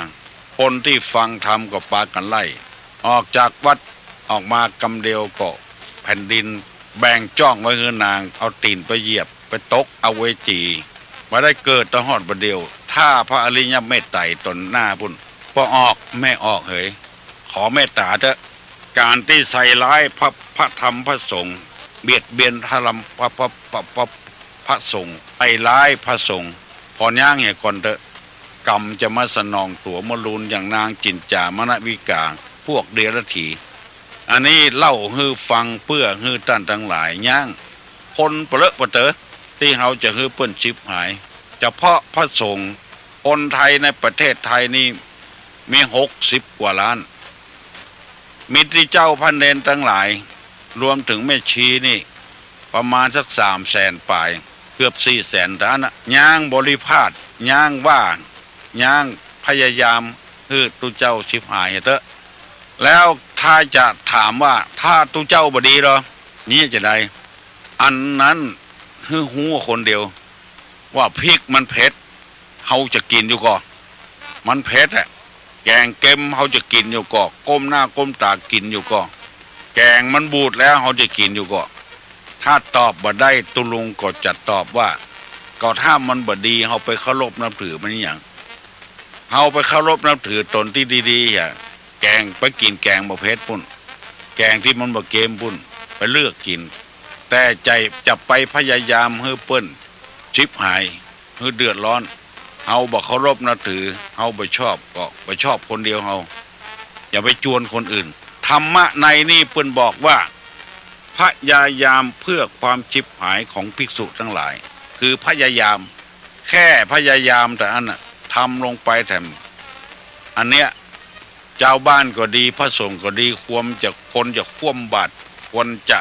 คนตี้ฟังธรรมก็ปากั๋นไล่ออกจากวัด ออกมากำเดียวก็แผ่นดินแบ่งจ้องไว้หื้อนาง เอาตี๋นไปเหยียบ ไปตกอเวจี บ่ได้เกิดตะฮอดบ่าเดี่ยว ถ้าพระอริยเมตไตรต่อหน้าปุ้น บ่ออก แม่ออกเหย ขอเมตต๋าเต๊อะ ก๋านตี้ใส่ร้ายพระ พระธรรมพระสงฆ์ เบียดเบียนพระธรรม พระ พระ พระ พระ พระสงฆ์ ใส่ร้ายพระสงฆ์ ผ่อนยั้งเหียก่อนเต๊อะ กรรมจะมาสนองตั๋วเมื่อลูนอย่างนางจิ๋นจ๋ามณวิกา พวกเดรัจฉี อันนี้เล่าหื้อฟังเปื้อหื้อต้านตังหลายยั้ง คนปะเลอะปะเต๋อ ตี้เฮาจะหื้อเปิ้นฉิบหาย เฉพาะพระสงฆ์ คนไทยในประเทศไทยนี่มีหกสิบกว่าล้าน มีตี้เจ้าพระเณรตังหลาย รวมเถิงแม่ชีนี่ ประมาณสักสามแสนป๋าย เกือบสี่แสน เต้าอั้นนะ ยั้งบริพาท ยั้งว่า ยั้งพยายามหื้อตุ๊เจ้าฉิบหายเต๊อะ แล้วถ้าจะถามว่า ถ้าตุ๊เจ้าบ่ดีลอ นี้จะใด อันนั้นหื้อฮู้คนเดียว ว่าพริกมันเผ็ด เฮาจะกิ๋นอยู่ก่อ มันเผ็ดอะ แก๋งเก็มเฮาจะกิ๋นอยู่ก่อ ก้มหน้าก้มต๋ากิ๋นอยู่ก่อ แก๋งมันบูดแล้วเฮาจะกิ๋นอยู่ก่อ ถ้าตอบบ่ได้ ตุ๊ลุงก็จะตอบว่า ก็ถ้ามันบ่ดี เฮาไปเคารพนับถือมันหยัง เฮาไปเคารพนับถือต๋นตี้ดีๆ อะ แก๋งไปกิ๋นแก๋งบ่เผ็ดปุ้น แก๋งตี้มันบ่เก็มปุ้น ไปเลือกกิ๋น แต่จะ จะไปพยายามหื้อเปิ้นฉิบหาย หื้อเดือดร้อน เฮาบ่เคารพนับถือ เฮาบ่ชอบก็บ่ชอบคนเดียวเฮา อย่าไปจวนคนอื่น ธรรมะในนี่เปิ้นบอกว่า พยายามเพื่อความฉิบหายของภิกษุตังหลาย คือพยายาม แค่พยายามเต้าอั้นนะ ทำลงไปแถม อันเนี้ย จาวบ้านก็ดี พระสงฆ์ก็ดี ควรจะ คนจะคว่ำบาตร ควรจะ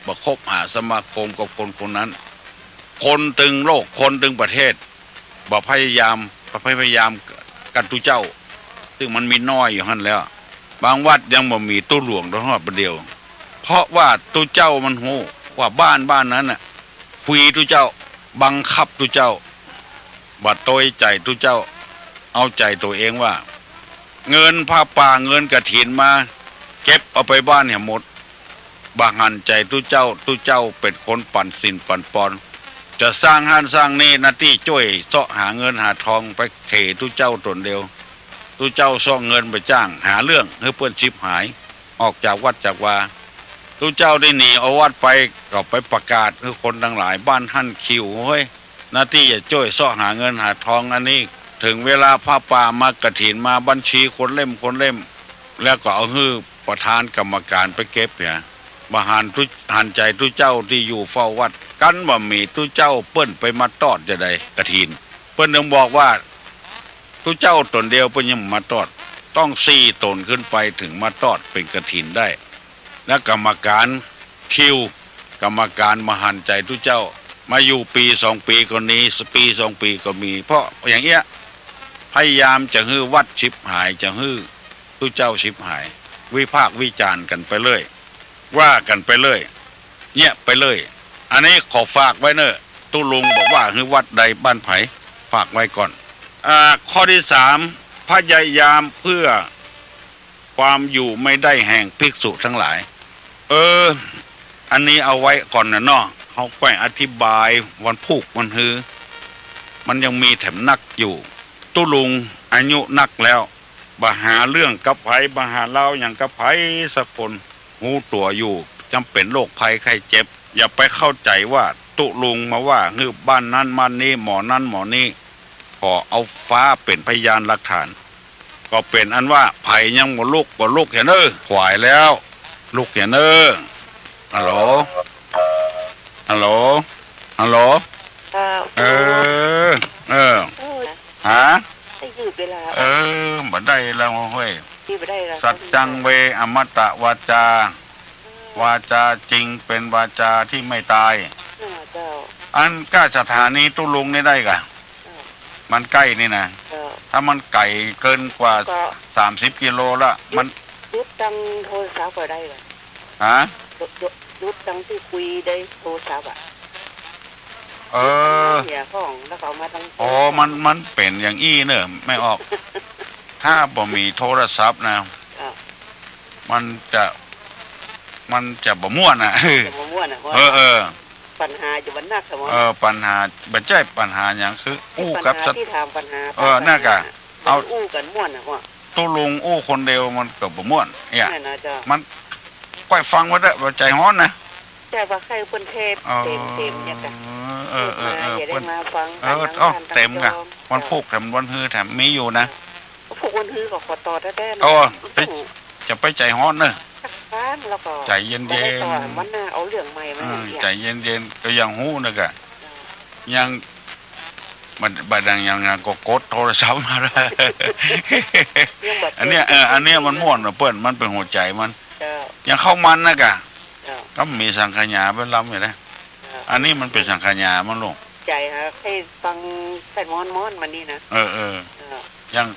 บ่คบหาสมาคมกับคนคนนั้น คนตึงโลก คนตึงประเทศ บ่พยายาม บ่พยายามกับตุ๊เจ้า ซึ่งมันมีน้อยอยู่หั้นแล้ว บางวัดยังบ่มีตุ๊หลวงตะฮอดบ่าเดี่ยว เพราะว่าตุ๊เจ้ามันฮู้ว่าบ้านบ้านนั้นน่ะ คุยตุ๊เจ้า บังคับตุ๊เจ้า บ่โตยใจ๋ตุ๊เจ้า เอาใจ๋ตั๋วเองว่า เงินผ้าป่าเงินกฐินมา เก็บเอาไปบ้านเหียหมด บ่หันใจ๋ตุ๊เจ้า ตุ๊เจ้าเป๋นคนปั๋นศีลปั๋นปอน จะสร้างหั้นสร้างนี่ หน้าตี้จ้วยเซาะหาเงินหาทองไปเขตุ๊เจ้าต๋นเดียว ตุ๊เจ้าเซาะเงินไปจ้าง หาเรื่องหื้อเปิ้นฉิบหาย ออกจากวัดจากวา ตุ๊เจ้าได้หนีออกวัดไป ก็ไปประกาศหื้อคนตังหลายบ้านหั้นคิว เฮ้ย หน้าตี้จะจ้วยเซาะหาเงินหาทองอันนี้ เถิงเวลาผ้าป่ามากฐินมา บัญชีคนเล่มคนเล่ม แล้วก็เอาหื้อประธานกรรมการไปเก็บเหีย บ่หันตุ๊ หันใจ๋ตุ๊เจ้าตี้อยู่เฝ้าวัด กันบ่มีตุ๊เจ้าเปิ้นไปมาตอดจาใดกฐิน เปิ้นเถิงบอกว่า ตุ๊เจ้าต๋นเดียวเปิ้นยังมาตอด ต้องสี่ต๋นขึ้นไปเถิงมาตอดเป๋นกฐินได้ แล้วกรรมการคิว กรรมการบ่หันใจ๋ตุ๊เจ้า มาอยู่ปี๋สองปี๋ก็หนี ปี๋สองปี๋ก็มี เพราะอย่างเอี้ย พยายามจะหื้อวัดฉิบหาย จะหื้อตุ๊เจ้าฉิบหาย วิพากษ์วิจารณ์กั๋นไปเรื่อย ว่ากั๋นไปเรื่อย เยียะไปเรื่อย อันนี้ขอฝากไว้เน่อ ตุ๊ลุงบอกว่าหื้อวัดใดบ้านใผ ฝากไว้ก่อน อ่า ข้อตี้สาม พยายามเพื่อความอยู่ไม่ได้แห่งภิกษุทั้งหลาย เออ อันนี้เอาไว้ก่อนน่ะเนาะ เฮาก้อยอธิบายวันพูกวันฮือ มันยังมีแถมนักอยู่ ตุ๊ลุงอายุนักแล้ว บ่หาเรื่องกับใผ บ่หาเล่าหยังกับใผสักคน ฮู้ตั๋วอยู่ จำเป๋นโรคภัยไข้เจ็บ อย่าไปเข้าใจ๋ว่าตุ๊ลุงมาว่าหื้อบ้านนั้นบ้านนี้ หมอนั้นหมอนี้ ขอเอาฟ้าเป๋นพยานหลักฐาน ก็เป๋นอันว่าใผยังบ่ลุกก็ลุกเหียเน่อ ขวายแล้ว ลุกเหียเน่อ ฮัลโหล ฮัลโหล ฮัลโหล ค่ะ เออ เออ โอ้ย ฮะ ได้ยืดเวลา เออ บ่ได้แล้วเฮ้ย ยืดบ่ได้แล้ว สัจจังเวอมตะวาจา เออ วาจาจริงเป๋นวาจาตี้ไม่ตาย เออ เจ้า อันก้าสถานีตุ๊ลุงนี่ได้ก่ะ เออ มันใก้นี่นะ เออ ถ้ามันไก๋เกินกว่า ก็ สามสิบกิโลละ มัน หยุดตังโทรศัพท์ก็ได้ก่ะ ฮะ หยุด หยุด หยุดตังตี้คุยได้โทรศัพท์อะ เออ เหียของ แล้วก็เอามาตัง อ๋อ มัน มันเป๋นอย่างอี้เน่อ แม่ออก ถ้าบ่มีโทรศัพท์นะ อ่ะ มันจะ มันจะบ่ม่วนน่ะ จะบ่ม่วนน่ะ เออ เออ ปัญหาจะบ่นักสมอง เออ ปัญหา บ่ใจ้ปัญหาหยัง คืออู้กับ ปัญหาตี้ถามปัญหา เออ นั่นก่ะ เอา อู้กั๋นม่วนน่ะ ตุ๊ลุงอู้คนเดียวมันก็บ่ม่วนเนี่ย นั่นน่ะเจ้า มันก้อยฟังไว้เต๊อะ บ่ใจ๋ฮ้อนนะ แต่ว่าใค่เปิ้นเทศน์ อ๋อ เต็มๆ เนี่ยก่ะ เออ เออ เออ มา เออ จะได้ เปิ้น มาฟัง เออ กั๋น เอ้า ทั้ง เต็มก่ะ ทั้งสอง วันพูกแถมวันฮือแถมมีอยู่นะ พูกวันฮือก็ขอต่อแต๊ๆ นะ โอ้ ไป จะไปใจ๋ฮ้อนเน่อ สักครั้งแล้วก็ ใจ๋เย็นๆ บ่ได้ต่อ วันหน้าเอาเรื่องใหม่มา เออ เนี่ย ใจ๋เย็นๆ ก็ยังฮู้นะก่ะ เออ ยัง บ่ บ่ดังยัง ยังก็กดโทรศัพท์มาแล้ว ยังบ่ อันเนี้ย เออ อันเนี้ยมันม่วนน่ะเปิ้น มันเป๋นหัวใจ๋มัน เจ้า อย่างข้าวมันนะก่ะ เจ้า ก็มีสังขยาไปลำอยู่นะ เจ้า อันนี้มันเป๋นสังขยามันลูก ใจ๋ฮะ ใค่ฟังใค่ม้อนๆ มานี่นะ เออ เออ เจ้า อย่าง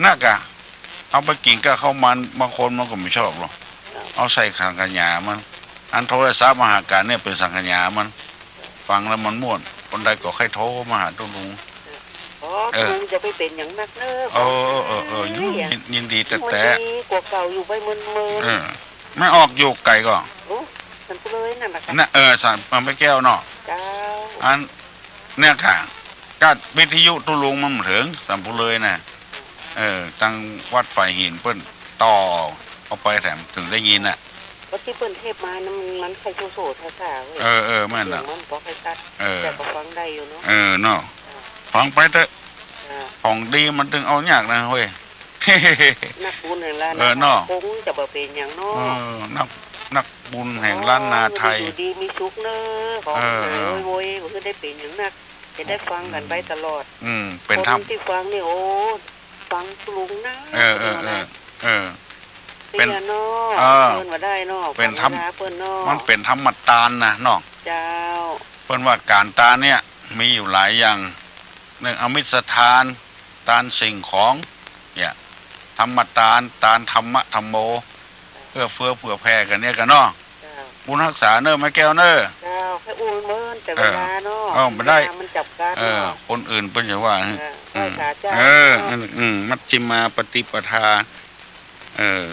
นักอะ เอาไปกิ๋นกับข้าวมัน บางคนมันก็บ่ชอบหรอก เจ้า เอาใส่สังขยามัน อันโทรศัพท์มาหากั๋นเนี่ยเป๋นสังขยามัน ฟังแล้วมันม่วน คนใดก็ใค่โทรมาหาตุ๊ลุง อ๋อ เออ ตุ๊ลุงจะไปเป๋นอย่างนักเน่อ เออ เออ เออ เออ ยิน ยินดีแต๊ๆ วันนี้กว่าเก่าอยู่ไปเมินๆ เออ แม่ออกอยู่ไก๋ก่อ โอ้ สันปุเลยนั่นน่ะค่ะ น่ะ เออ สัน แม่แก้วเนาะ เจ้า อัน เนี่ยค่ะ ก็วิทยุตุ๊ลุงมันบ่เถิงสันปุเลยน่ะ เออ ตังวัดฝายหินเปิ้นต่อเข้าไปแถมเถิงได้ยินน่ะ ก็ตี้เปิ้นเทศน์มานั้นมัน มันใค่โซ่ๆ ซ่าๆ เว้ย เออ เออ แม่นน่ะ เสียงมันบ่ใค่ชัด เออ แต่ก็ฟังได้อยู่เนาะ เออ เนาะ เออ ฟังไปเต๊อะ เออ ของดีมันตึงเอายากนะเว้ย นักบุญแห่งล้านนา เออ เนาะ คงจะบ่เป๋นหยังเนาะ เออ นัก นักบุญแห่งล้านนาไทย โอ้ อยู่ดีมีสุขเน่อ ของ เออ หาย เออ โวยๆ บ่คือได้เป๋นหยังนัก จะได้ฟังกั๋นไปตลอด อืม เป๋นธรรม คนตี้ฟังนี่ โอ้ ฟังตุ๊ลุงนะ เออ เออ เออ เออ เป๋น เป๋นเนาะ เออ เปิ้นว่าได้เนาะ เป๋นธรรม ฟังเวลาเปิ้นเนาะ มันเป๋นธรรมตานนะเนาะ เจ้า เปิ้นว่าก๋านตานเนี่ยมีอยู่หลายอย่าง นึ่ง อมิสทาน ตานสิ่งของ เนี่ย ธรรมตาน ตานธรรมะธัมโม เอื้อเฟื้อเผื่อแผ่กั๋นเนี่ยก่ะเนาะ เจ้า บุญฮักษาเน่อ แม่แก้วเน่อ เจ้า ใค่อู้เมินแต่ เออ เวลาเนาะ เออ บ่ได้ เวลามันจ๋ำกัด เออ เนาะ คนอื่นเปิ้นจะว่า เออ อืม ไหว้สาเจ้า เออ เนาะ อืม อืม มัชฌิมาปฏิปทา เออ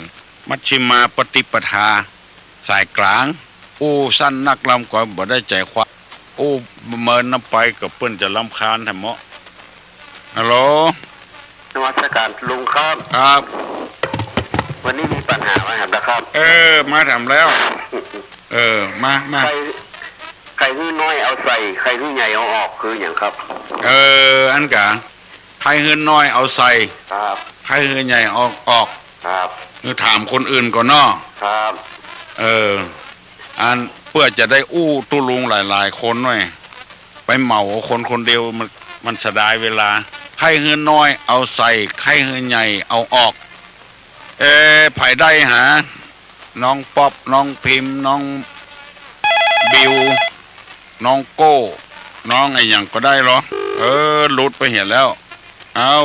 มัชฌิมาปฏิปทา สายก๋าง อู้สั้นนักลำก็บ่ได้ใจ๋ความ อู้เมินนำไปก็เปิ้นจะรำคาญแถมเนาะ ฮัลโหล นมัสก๋านลุงครับ ครับ วันนี้มีปัญหามาแถมนะครับ เออ มาแถมแล้ว เออ มา มา ใค่ ใค่หื้อน้อยเอาใส่ ใค่หื้อใหญ่เอาออก คือหยังครับ เออ อันก๋า ใค่หื้อน้อยเอาใส่ ครับ ใค่หื้อใหญ่เอาออก ครับ หื้อถามคนอื่นก่อนเนาะ ครับ เออ อันเปื้อจะได้อู้ตุ๊ลุงหลายๆ คนหน้อย ไปเหมาเอาคนคนเดียวมัน มันเสียดายเวลา ใค่หื้อน้อยเอาใส่ ใค่หื้อใหญ่เอาออก เออ ใผได้หา น้องป๊อป น้องพิมพ์ น้องบิว น้องโก้ น้องอะหยังก็ได้เหรอ เออ หลุดไปเหียแล้ว เอ้า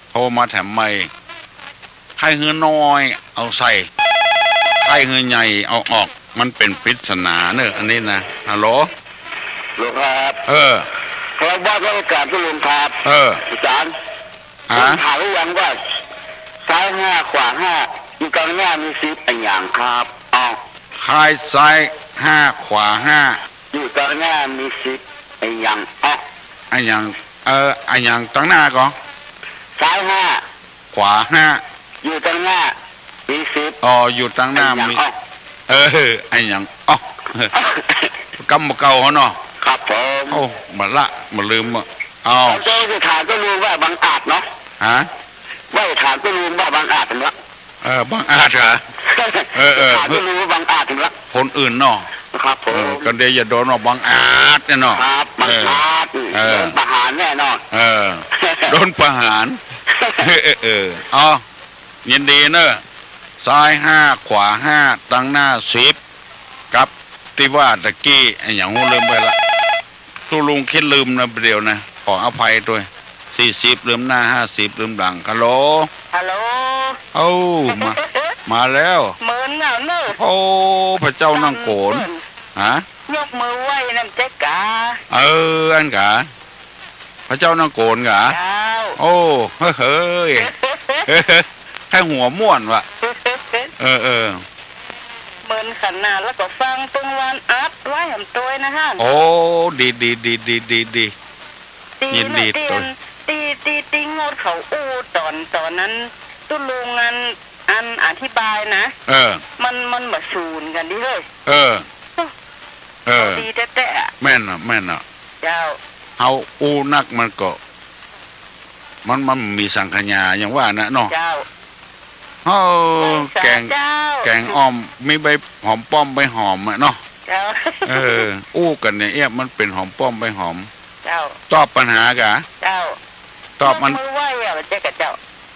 โทรมาแถมใหม่ ใค่หื้อน้อยเอาใส่ ใค่หื้อใหญ่เอาออก มันเป๋นปริศนาเนอะ อันนี้นะ ฮัลโหล ฮัลโหลครับ เออ ครับ ว่าราชก๋านตุ๊ลุงครับ เออ อาจ๋ารย์ ฮะ ผมถามหรือยังว่า ซ้ายห้า ขวาห้า อยู่ตางหน้ามีสิบอะหยังครับ อ้าว ใค่ซ้ายห้า ขวาห้า อยู่ตางหน้ามีสิบ อะหยัง อ๊ะ อะหยัง เออ อะหยังตางหน้าก่อ ซ้ายห้า ขวาห้า อยู่ตางหน้ามีสิบ อ๋อ อยู่ตางหน้า อะหยัง มี อ๊ะ เออ อะหยัง อ๊ะ กำบ่าเก่าเฮาเนาะ ครับผม โอ้ บ่ละ บ่ลืมอะ เอา ตอนต้นจะถามตุ๊ลุงว่าบังอาจเนาะ ฮะ ว่าจะถามตุ๊ลุงว่าบังอาจเนาะ เออ บังอาจเหรอ เออ เออ ถามตุ๊ลุงว่าบังอาจเนาะ คนอื่นเนาะ ครับผม เออ ก็เดี๋ยวจะโดนว่าบังอาจเนี่ยเนาะ ครับ บังอาจ เออ เออ โดนประหารแน่นอน เออ โดนประหาร เออ เออ เออ เอา ยินดีเนอะ ซ้ายห้า ขวาห้า ตางหน้าสิบ กับตี้ว่าตะกี้ อะหยังฮู้ลืมไปละ ตุ๊ลุงคิดลืมนะ เดี๋ยวนะ ขออภัยตวย สี่สิบ ลืมหน้า ห้าสิบ ลืมหลัง ฮัลโหล ฮัลโหล เอ้า มา มาแล้ว เหมือนเงาเนอะ โอ้ พระเจ้านั่งโกน ฮะ ยกมือไหว้นั่นเจ๊กา เออ อันกา พระเจ้านั่งโกนกา เจ้า โอ้ เฮ้ย เฮ้ย ใค่หัวม่วนว่ะ เออ เออ เหมือนขนาดแล้วก็ฟังตึงวันอัดไว้แหมตวยนะฮะ โอ้ ดี ดี ดี ดี ดี ดี ตี้ ยินดี ตี้ ตวย ตี้ ตี้ ตี้งดเขาอู้ต๋อน ต๋อนนั้น ตุ๊ลุงอัน อันอธิบายนะ เออ มัน มันบ่สูนกั๋นดิเฮ้ย เออ เออ ดีแต๊ๆ อะ แม่นอะ แม่นอะ เจ้า เฮาอู้นักมันก็ มัน มันมีสังขยา อย่างว่านะเนาะ เจ้า เออ ใช่ แกง เจ้า แกงอ่อม มีใบหอมป้อมใบหอมอะเนาะ เจ้า เออ อู้กั๋นเนี่ย เอี้ย มันเป๋นหอมป้อมใบหอม เจ้า ตอบปัญหากา เจ้า ตอบมัน ยกมือไหว้อะ เจ๊กาเจ้า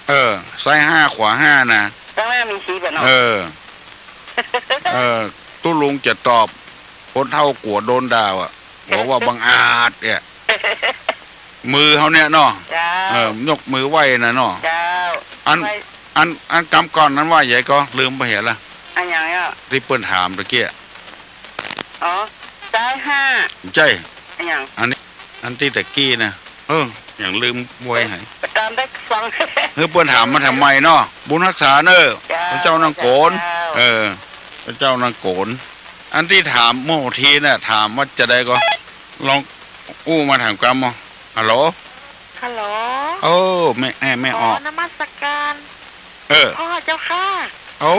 เออ ซ้ายห้า ขวาห้านะ ตางหน้ามีสิบอะเนาะ เออ เออ ตุ๊ลุงจะตอบ คนเฒ่ากั๋วโดนด่าอะ บอกว่าบังอาจเนี่ย มือเฮาเนี่ยเนาะ เจ้า เออ ยกมือไหว้นะเนาะ เจ้า อัน ไหว้ อัน อันกำก่อนนั้นว่าใหญ่ก็ลืมไปเหียละ อะหยังอะ ตี้เปิ้นถามตะกี้ อ๋อ ซ้ายห้า ใจ้ อะหยัง อันนี้ อันตี้ตะกี้นะ เออ อย่างลืมไว้ไหน ตามได้ฟัง เฮ้ย เปิ้นถามมาทำไมเนาะ บุญฮักษาเนอะ เจ้า พระเจ้านั่งโกน เจ้า เออ พระเจ้านั่งโกน อันตี้ถามเมื่อกี้น่ะ ถามว่าจะใดก็ ลองอู้มาถามกำบ่ ฮัลโหล ฮัลโหล โอ้ แม่ แม่ แม่ออก ขอนมัสการ เออ พ่อเจ้าค่ะ โอ้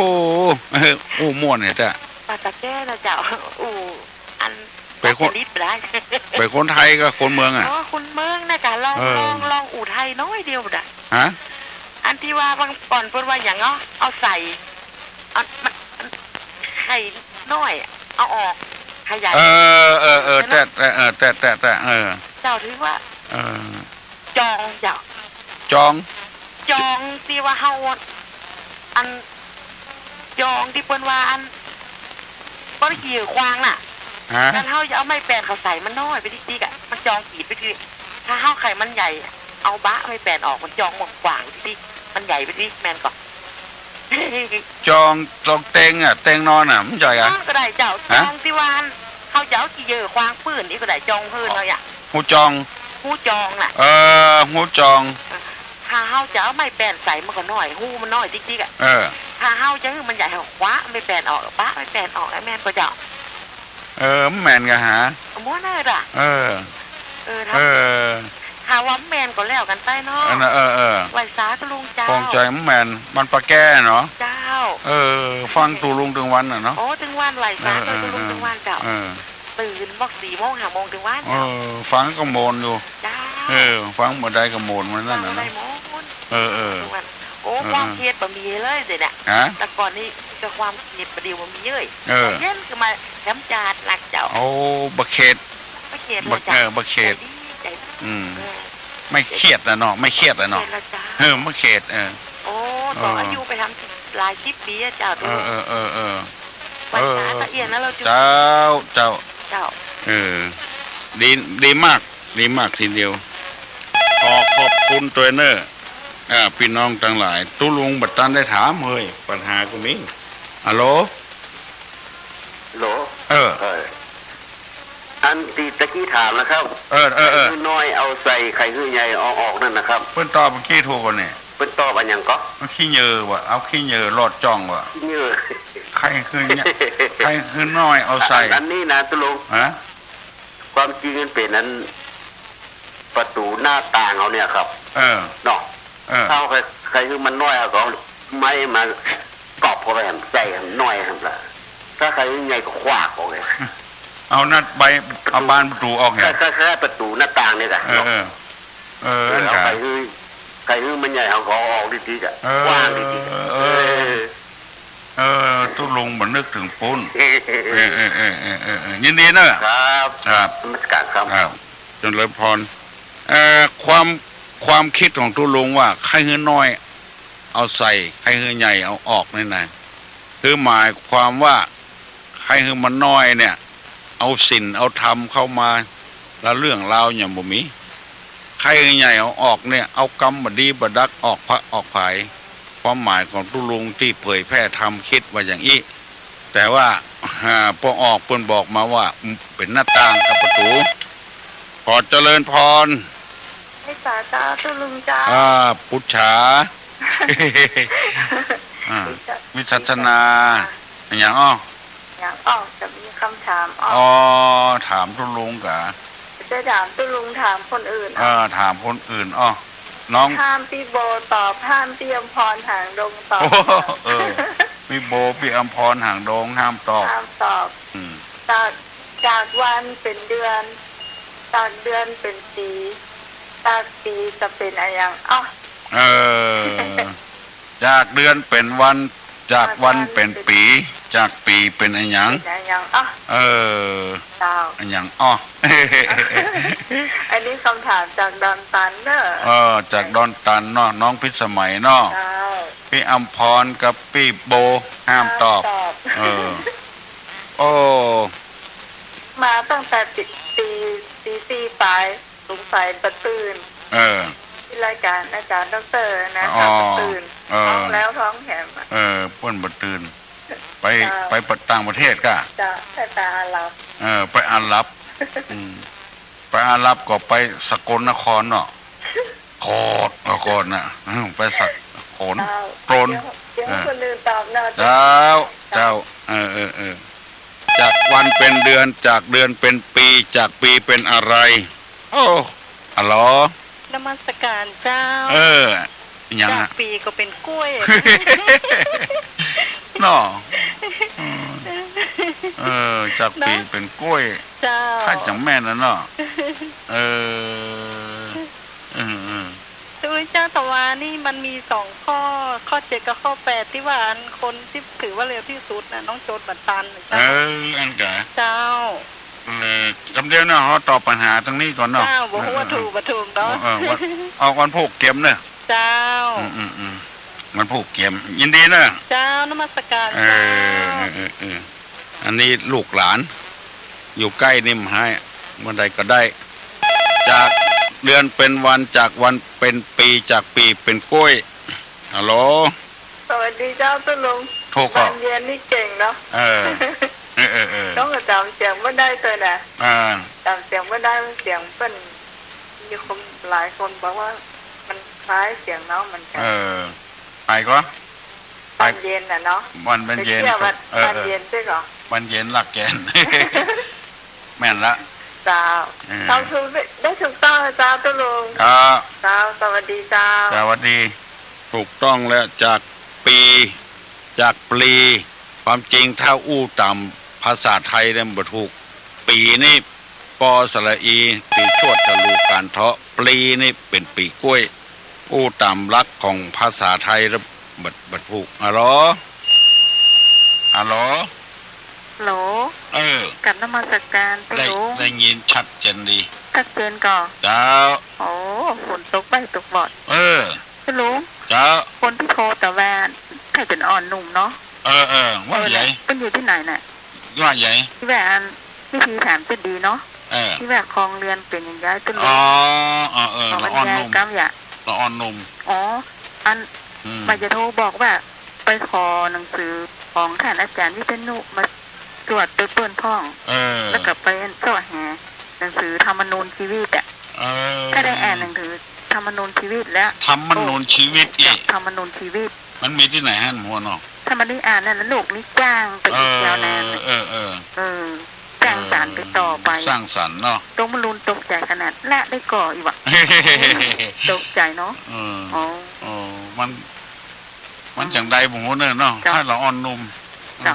เออ อู้ม่วนเนี่ยจ้ะ ปาตะแก้นะเจ้า อู้ อัน เป๋นคน จะลิบได้ เป๋นคนไทยกับคนเมืองอะ อ๋อ คนเมืองนะกะ ลอง เออ ลอง ลองอู้ไทยน้อยเดียวดะ ฮะ อันตี้ว่าบางก่อนเปิ้นว่าหยังเนาะ เอาใส่ อัน มัน มัน ไข่น้อยอะ เอาออก ขยาย เออ เออ เออ ใช่ไหม แต๊ แต๊ เออ แต๊ แต๊ แต๊ เออ เจ้าถือว่า เออ จองเจ้า จอง จองตี้ว่าเฮา อัน จองตี้เปิ้นว่าอัน บ่ได้ขี้เหยื่อควางน่ะ ฮะ คันเฮาจะเอาไม้แปนเข้าใส่มันน้อยไปติ๊กๆ อะ มันจองกีดไปติ๊ก ถ้าเฮาใค่มันใหญ่ เอาบะไม้แปนออก มันจองกว้างๆ ติ๊กๆ มันใหญ่ไปติ๊ก แม่นก่อ จอง จองเตียงอะ เตียงนอนอะ มันใหญ่อะ นอนก็ได้เจ้า ฮะ จองตี้ว่าอัน เฮาจะเอาขี้เหยื่อควางปื้นนี่ก็ได้ จองพื้นเฮาอะ ฮู้จอง ฮู้จองน่ะ เออ ฮู้จอง ถ้าเฮาจะเอาไม้แปนใส่มันก็น้อย ฮูมันน้อยติ๊กๆ อะ เออ ถ้าเฮาจะหื้อมันใหญ่ เฮาคว้าไม้แปนออก บะไม้แปนออก แล้วแม่นก่อเจ้า เออ มันแม่นกะหา ม่วนเนอะจ้ะ เออ เออ ถ้า เออ ถ้าว่ามันแม่นก็แล้วกั๋นไปเนาะ อันนั้น เออ เออ ไหว้สาตุ๊ลุงเจ้า ปองใจมันแม่น มันปาแก้เนาะ เจ้า เออ ฟังตุ๊ลุงตึงวันน่ะเนาะ โอ้ ตึงวันไหว้สา เออ ตุ๊ลุง เออ ตึงวันเจ้า เออ ตื่นบอกสี่โมงห้าโมงตึงวัน เออ ฟังก็โมนอยู่ เจ้า เออ ฟังบ่ได้ก็โมนมันนั่นน่ะ ฟังบ่ได้ นะ โมน เออ เออ ตึงวัน โอ้ เออ ความเครียดบ่มีเลยเดี๋ยวนี้ ฮะ แต่ก่อนนี้ก็ความเครียดบ่ดีบ่มีเลย เออ เย็นขึ้นมาแถมจาดหลักเจ้า โอ้ บ่เครียด บ่เครียดเลย บ่ เจ้า เออ บ่เครียด ใจดี ใจดี อืม เออ ไม่เครียดแล้วเนาะ ไม่เครียดแล้วเนาะ ไม่เครียดแล้วเจ้า เออ ไม่เครียด เออ โอ้ ต่อ เออ อายุไปทำหลายสิบปีอะเจ้า เออ เออ เออ เออ ปัญหา เออ ตะเอียนแล้วเราจุ เจ้า เจ้า เจ้า เออ ดี ดีมาก ดีมากทีเดียว ขอขอบคุณตวยเน่อ อ่า ปี้น้องตังหลาย ตุ๊ลุงบ่ตันได้ถาม เฮ้ย ปัญหาก็มี ฮัลโหล ฮัลโหล เออ เออ อันตี้ตะกี้ถามนะครับ เออ เออ เออ ใครหื้อน้อยเอาใส่ ใครหื้อใหญ่เอาออกนั่นนะครับ เปิ้นตอบเมื่อกี้ถูกก่อนี่ เปิ้นตอบอะหยังก่อ ขี้เหยื่อว่ะ เอาขี้เหยื่อลอดจ้องว่ะ ขี้เหยื่อ ใครหื้อใหญ่ ใครหื้อน้อยเอาใส่ อัน อันนี้นะตุ๊ลุง ฮะ ความจริงมันเป๋นอัน ประตู๋หน้าต่างเฮาเนี่ยครับ เออ เนาะ เออ ถ้าใคร ใครหื้อมันน้อยเฮาก็เอาไม้มากอบเข้าไปหั้น ใส่หั้นน้อยหั้นละ ถ้าใครหื้อใหญ่ก็ขว้างออกเลย เอาหน้าใบ เอาบานประตู๋ออกเนี่ย ใช่ ใช่ ใช่ ประตู๋หน้าต่างเนี่ยกะ เออ เนาะ เออ เออ เออ อันนั้นกะ ใครหื้อ ใครหื้อมันใหญ่เฮาก็เอาออกดีๆ กะ เออ ขว้างดีๆ กะ เออ เออ เออ ตุ๊ลุงบ่นึกเถิงปู้น เออ เออ ยินดีเน่อ ครับ ครับ นมัสการครับ ครับ เจริญพร เอ่อ ความ ความกึ๊ดของตุ๊ลุงว่า ใค่หื้อน้อยเอาใส่ ใค่หื้อใหญ่เอาออกนี่นะ คือหมายความว่า ใค่หื้อมันน้อยเนี่ย เอาศีลเอาธรรมเข้ามา แล้วเรื่องราวยังบ่มี ใค่หื้อใหญ่เอาออกเนี่ย เอากำบ่ดีบ่ดักออกพระออกผาย ความหมายของตุ๊ลุงตี้เผยแผ่ธรรมกึ๊ดว่าอย่างอี้ แต่ว่า อ่า ปอออกเปิ้นบอกมาว่า เป๋นหน้าต่างกับประตู๋ ขอเจริญพร ให้สาธุตุ๊ลุงเจ้า อ่า ปุจฉา อ่า วิจัชนา วิจัชนา อะหยังอ้อ อะหยังอ้อ จะมีกำถามอ้อ อ๋อ ถามตุ๊ลุงกะ จะถามตุ๊ลุง ถามคนอื่น เออ ถามคนอื่นอ้อ น้อง ห้ามปี้โบตอบ ห้ามปี้อำพร หางดงตอบ โอ้ เออ ปี้โบ ปี้อำพร หางดง ห้ามตอบ ห้ามตอบ อืม จาก จากวันเป๋นเดือน จากเดือนเป๋นปี๋ จากปี๋จะเป๋นอะหยังอ้อ เออ จากเดือนเป๋นวัน จากวันเป๋นปี๋ จากปี๋เป๋นอะหยัง เป๋นอะหยังอ้อ เออ เจ้า อะหยังอ้อ อันนี้กำถามจากดอนตันเน่อ เออ จากดอนตันเนาะ น้องพิสมัยเนาะ เจ้า ปี้อำพรกับปี้โบ ห้ามตอบ ห้ามตอบ เออ โอ้ มาตั้งแต่ตี ตี ตีสี่ปาย สงสัยบ่ตื่น เออ ตี้รายก๋านอาจ๋ารย์ด็อกเตอร์นะ อ๋อ บ่ตื่น เออ ท้องแล้วท้องแถมอะ เออ เปิ้นบ่ตื่น ไป เจ้า ไปต่างประเทศก่ะ เจ้า ไป ไปอาหรับ เออ ไปอาหรับ อืม ไปอาหรับก็ไปสกลนครเนาะ โคตร เออ โคตรน่ะ อืม ไปสกล เจ้า โกลน เดี๋ยว เดี๋ยว เออ คนอื่นตอบเนาะ เจ้า เจ้า เจ้า เออ เออ เออ จากวันเป๋นเดือน จากเดือนเป๋นปี๋ จากปี๋เป๋นอะไร โอ้ อะหรอ นมัสการเจ้า เออ หยังอะ จากปี๋ก็เป๋นกล้วย เนาะ อืม เออ จากปี๋เป๋นกล้วย เจ้า ถ้าจังแม่นนะเนาะ เออ เออ เออ ตุ๊ลุงเจ้า แต่ว่านี่มันมีสองข้อ ข้อเจ็ดกับข้อแปด ตี้ว่าอันคนตี้ถือว่าเร็วตี้สุดน่ะ น้องโจทย์บ่ตันน่ะเจ้า เออ อันกะ เจ้า เออ กำเดียวเนาะ เฮาตอบปัญหาตรงนี้ก่อนเนาะ เจ้า บ่ฮู้ว่าถูกบ่ถูกเนาะ เออ เออ วัน เอาวันพูกเกียมเนาะ เจ้า อืม อืม อืม วันพูกเกียม ยินดีเนาะ เจ้า นมัสการ เออ เจ้า เออ เออ เออ อันนี้ลูกหลาน อยู่ใก้นิ่มให้ เมื่อใดก็ได้ จากเดือนเป๋นวัน จากวันเป๋นปี๋ จากปี๋เป๋นกล้วย ฮัลโหล สวัสดีเจ้าตุ๊ลุง ถูกครับ บานเย็นนี่เก่งเนาะ เออ เออ เออ เออ ต้องจ๋ำเสียงบ่ได้ตวยนะ อ่า จ๋ำเสียงบ่ได้ เสียงเปิ้น มีคนหลายคนบอกว่ามันคล้ายเสียงน้องเหมือนกัน เออ ใผก่อ บานเย็นน่ะเนาะ บาน บานเย็น ไปเที่ยววัด เออ บานเย็นใจ้ก่อ บานเย็นหลักแก่น แม่นละ เจ้า เออ เจ้าถูก ได้ถูกต้องนะเจ้าตุ๊ลุง อ่า เจ้า สวัสดีเจ้า สวัสดี ถูกต้องแล้ว จากปี๋ จากปลี๋ ความจริงถ้าอู้ต๋ามภาษาไทยเนี่ยบ่ถูก ปี๋นี่ ปอสระอี ปี๋ชวดทะลูการเทาะ ปลี๋นี่เป๋นปี๋ก๊วย อู้ต๋ามหลักของภาษาไทยแล้ว บ่ บ่ถูก ฮัลโหล ฮัลโหล ฮัลโหล เออ กราบนมัสการ ได้ ตุ๊ลุง ได้ยินชัดเจนดี ชัดเจนก่อ เจ้า โอ้ ฝนตกบ่ายตกบ่อย เออ ตุ๊ลุง เจ้า คนตี้โทรตะวัน ใค่จะอ่อนหนุ่มเนาะ เออ เออ ว่าใหญ่ เปิ้นอยู่ตี้ไหนน่ะ ว่าใหญ่ ตี้ว่าอัน วิธีถามจะดีเนาะ เออ ตี้ว่าครองเรือนเป๋นอย่างใด ตุ๊ลุง อ๋อ เออ เออ ละอ่อนหนุ่ม กำยะ ละอ่อนหนุ่ม อ๋อ อัน อืม บ่าจะโทรบอกว่า ไปขอหนังสือของต้านอาจ๋ารย์วิษณุมาสวดไปเปิ้นพ่อง เออ แล้วก็ไปเซาะหาหนังสือธรรมนูญชีวิตอะ เออ ถ้าได้อ่านหนังสือธรรมนูญชีวิตแล้ว ธรรมนูญชีวิตอีก ธรรมนูญชีวิต มันมีตี้ไหนฮะ หมวดเนาะ ถ้ามันได้อ่านนั่นแล้วโลกนี้กว้างไปอีกยาวนาน เออ เออ เออ เออ สร้างสรรค์ไปต่อไป เออ สร้างสรรค์เนาะ ตกมะลุนตกใจ๋ขนาดละได้ก่ออีกว่ะ ตกใจ๋เนาะ เออ อ๋อ เออ มัน มันจั่งใดบ่ฮู้เน่อเนาะ เจ้า ถ้าละอ่อนหนุ่ม เจ้า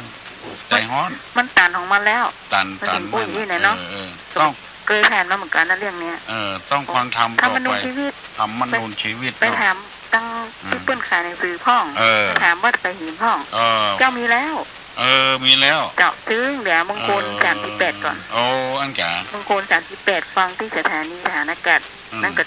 ใจ๋ฮ้อน มันตันของมันแล้ว ตัน มัน ตัน ถึงอู้อย่างนี้แหละเนาะ เออ เออ ต้อง เกยผ่านมาเหมือนกั๋นนะเรื่องเนี้ย เออ ต้องฟังธรรมต่อไป ธรรมนูญชีวิต ธรรมนูญชีวิต ไป เนาะ ถามตังตี้ อืม เปิ้นขายหนังสือพ่อง เออ ไปถามวัดไผ่หินพ่อง เออ เจ้ามีแล้ว เออ มีแล้ว เจ้า ตึงเดี๋ยวมงคล เออ สามสิบแปดก่อน โอ้ อันกะ มงคลสามสิบแปด ฟังตี้สถานีทหารอากาศ อืม นั่นก็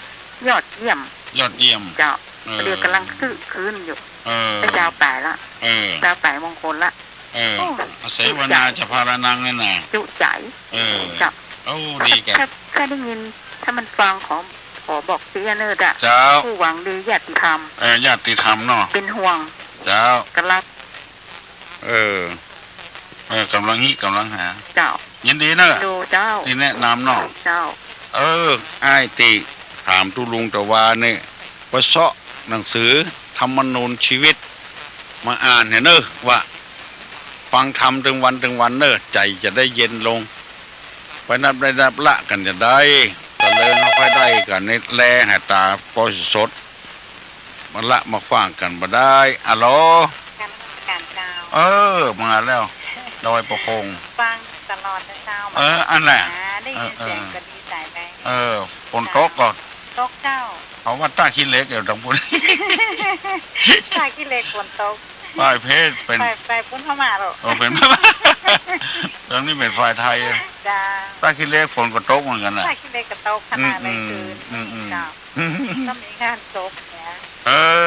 ยอดเยี่ยม ยอดเยี่ยม เจ้า เออ เดี๋ยวก่ำลังซื้อคืนอยู่ เออ ได้ซาวป๋ายละ เออ ซาวป๋ายมงคลละ เออ โอ้ อาศัยวนาจะพารานังเนี่ยนะ จุใจ๋ เออ เจ้า โอ้ ดีแก่ ถ้า ถ้าได้ยิน ถ้ามันฟังขอ ขอบอกเสี้ยเน่อเจ้า เจ้า ผู้หวังดีญาติธรรม เออ ญาติธรรมเนาะ เป๋นห่วง เจ้า ก่ำลัง เออ เออ ก่ำลังฮิ ก่ำลังหา เจ้า ยินดีเน่อ ดูเจ้า ตี้แนะนำเนาะ เจ้า เออ อ้ายตี้ถามตุ๊ลุงตะวาเนี่ย ไปเซาะหนังสือธรรมนูญชีวิต มาอ่านเหียเน่อ ว่าฟังธรรมตึงวันตึงวันเน่อ ใจ๋จะได้เย็นลง ไปนับได้นับละกั๋นจะได้ ตะเลิงเอาไปได้กั๋นนี่แล หาต๋าปอสด มาละมาฟังกั๋นบ่ได้ อะโหล กราบนมัสก๋านเจ้า เออ มาแล้ว ดอยปะโคง ฟังตลอดนะเจ้า เออ อันแหละ อ่า ได้ยินเสียง เออ เออ ก็ดีใจ๋ไป เออ ฝนตกก่อ ตกเจ้า เพราะว่าต้าขี้เหล็กอยู่ตรงปุ้น ต้าขี้เหล็กฝนตก ป้ายเพชรเป๋น ไป ไปปุ้นพม่าเหรอ เออ เป๋น ตรงนี้เป๋นฝ่ายไทย เจ้า ต้าขี้เหล็กฝนก็ตกเหมือนกั๋นนะ ต้าขี้เหล็กก็ตกขนาดเลย อืม คือ อืม อืม เจ้า ก็มีงานศพเนี่ย เออ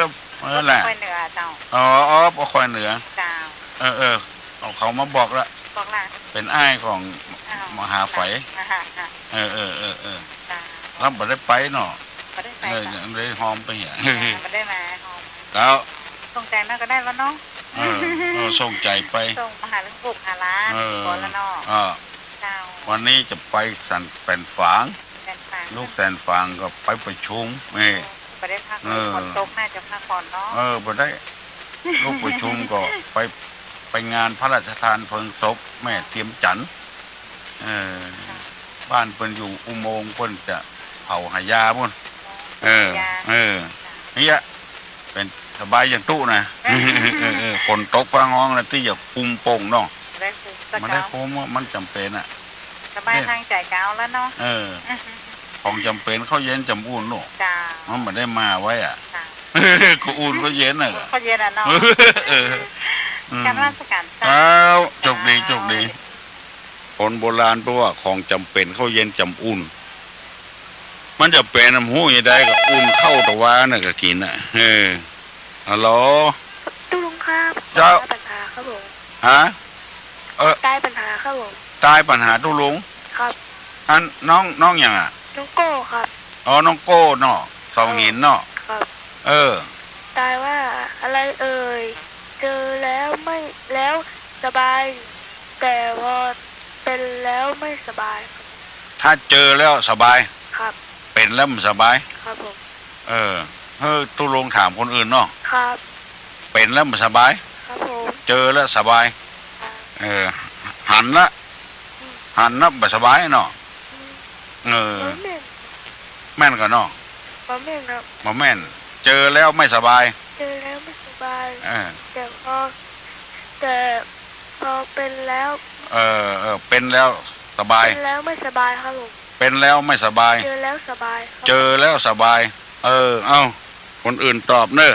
นั่นแหละ คอยเหนือเจ้า อ๋อ อ๋อ คอยเหนือ เจ้า เออ เออ เอาเขามาบอกละ บอกละ เป๋นอ้ายของ อ้าว มหาไฝ อ่าฮะ อ่ะ เออ เออ เออ เออ เจ้า แล้วบ่ได้ไปเนาะ บ่ได้ไป เออ เจ้า ยังได้หอมไปเหีย อ่า บ่ได้มาหอม แล้ว ส่งใจ๋มาก็ได้วะเนาะ เออ เออ ส่งใจ๋ไป ส่งมาหาเรื่องปลูกหาหล้าน เออ ก่อนละเนาะ เออ เจ้า วันนี้จะไปสัน แสนฝาง แสนฝาง ลูกแสนฝางก็ไปประชุม นี่ โอ้ บ่ได้พักเลย เออ ฝนตกน่าจะพักผ่อนเนาะ เออ บ่ได้ ลูกประชุมก็ไป ไปงานพระราชทานเพลิงศพแม่เทียมจันทร์ เออ ค่ะ บ้านเปิ้นอยู่อุโมงค์ เปิ้นจะเผาหายาปุ้น อ๋อ เออ หายา เออ ค่ะ เนี่ย เป๋นสบายอย่างตุ๊นะ เออ เออ เออ ฝนตกฟ้าฮ้องแล้วตี้อย่าคลุมโป่งเนาะ บ่ได้คลุมสัก บ่ได้ เก้า คลุมอะ มันจ๋ำเป๋นอะ สบาย เนี่ย ตางใจ๋เก่าแล้วเนาะ เออ ของจ๋ำเป๋นข้าวเย็นจ๋ำอุ่นเนาะ เจ้า มันบ่ได้มาไว้อะ เจ้า ข้าวอุ่นข้าวเย็นน่ะ ข้าวเย็นอะเนาะ เออ อืม กราบนมัสก๋านเจ้า เจ้า โชคดี เจ้า โชคดี คนโบราณเปิ้นว่าของจ๋ำเป๋นข้าวเย็นจ๋ำอุ่น มันจ๋ำเป๋นอะ ฮู้จะใดก็อุ่นข้าวตะวาน่ะก็กิ๋นน่ะ เออ ฮัลโหล ตุ๊ลุงครับ เจ้า ตายปัญหาครับผม ฮะ เออ ตายปัญหาครับผม ตายปัญหาตุ๊ลุง ครับ อันน้อง น้องหยังอะ น้องโก้ครับ อ๋อ น้องโก้เนาะ เสาหินเนาะ ครับ เออ ตายว่าอะไรเอ่ย เจอแล้วไม่ แล้วสบาย แต่พอเป็นแล้วไม่สบายครับ ถ้าเจอแล้วสบาย ครับ เป๋นแล้วมันสบาย ครับผม เออ เฮ้อ ตุ๊ลุงถามคนอื่นเนาะ ครับ เป๋นแล้วมันสบาย ครับผม เจอแล้วสบาย ครับ เออ หันละ อืม หันละบ่สบายเนาะ อืม เออ บ่แม่น แม่นก่อเนาะ บ่แม่นครับ บ่แม่น เจอแล้วไม่สบาย เจอแล้วไม่สบาย เออ แต่พอ แต่พอเป็นแล้ว เออ เออ เป๋นแล้ว สบาย เป็นแล้วไม่สบายครับผม เป็นแล้วไม่สบาย เจอแล้วสบายครับ เจอแล้วสบาย เออ เอ้า คนอื่นตอบเน่อ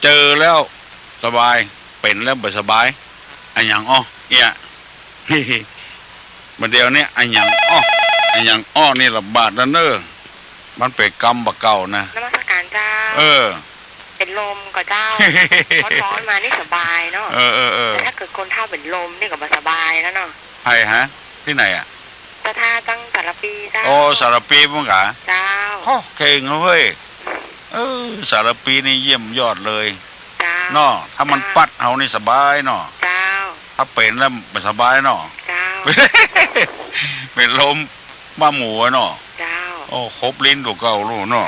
เจอแล้วสบาย เป๋นแล้วบ่สบาย อะหยังอ้อ เอี้ย บ่าเดี่ยวนี้ อะหยังอ้อ อะหยังอ้อ นี่ระบาดแล้วเน่อ มันเป๋นกำบ่าเก่านะ นมัสการเจ้า เออ เป๋นลมก่อเจ้า ฮ้อนๆ มานี่สบายเนาะ เออ เออ เออ แต่ถ้าเกิดคนเฒ่าเป๋นลมนี่ก็บ่สบายแล้วเนาะ ใผฮะ ตี้ไหนอะ ศรัทธาตังสารภีเจ้า โอ้ สารภีปุ้นกา เจ้า โอ้ เก่งเว้ย เออ สารภีนี่เยี่ยมยอดเลย เจ้า เนาะ ถ้ามัน เจ้า ปั๊ดเฮานี่สบายเนาะ เจ้า ถ้าเป๋นแล้วบ่สบายเนาะ เจ้า เป๋นลมบ้าหมูอะเนาะ เจ้า โอ้ ครบลิ้นตั๋วเก่าลูกเนาะ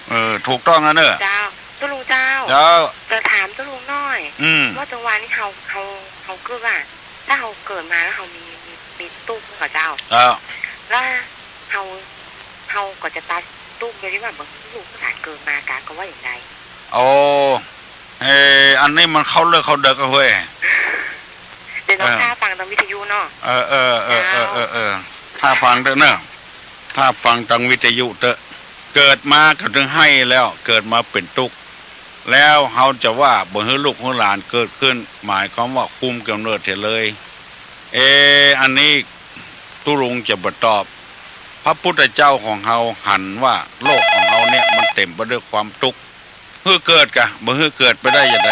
เออ ถูกต้องนะเน่อ เจ้า ตุ๊ลุงเจ้า เจ้า จะถามตุ๊ลุงหน่อย อืม ว่าจังหวะนี้เฮา เฮา เฮาเกิดว่า ถ้าเฮาเกิดมาแล้วเฮามี มี มีตุ๊กข์ก่อเจ้า เจ้า แล้วเฮา เฮาก็จะตัดตุ๊กข์โดยตี้ว่าบ่หื้อลูกหื้อหลานเกิดมากา ก็ว่าอย่างใด โอ้ เอ่อ อันนี้มันเข้าเลิกเข้าเดิกอะเฮ้ย เดี๋ยวน้อง เออ ถ้าฟังตามวิทยุเนาะ เออ เออ เออ เจ้า เออ เออ เออ ถ้าฟังเต๊อะเน่อ ถ้าฟังตามวิทยุเต๊อะ เกิดมาก็ถึงไห้แล้ว เกิดมาเป๋นตุ๊กข์ แล้วเฮาจะว่าบ่หื้อลูกหื้อหลานเกิดขึ้น หมายความว่าคุมก๋ำเนิดเสียเลย เอ อันนี้ตุ๊ลุงจะบ่ตอบ พระพุทธเจ้าของเฮาหันว่าโลกของเฮาเนี่ยมันเต๋มไปด้วยความตุ๊กข์ หื้อเกิดกา บ่หื้อเกิดไปได้อย่างใด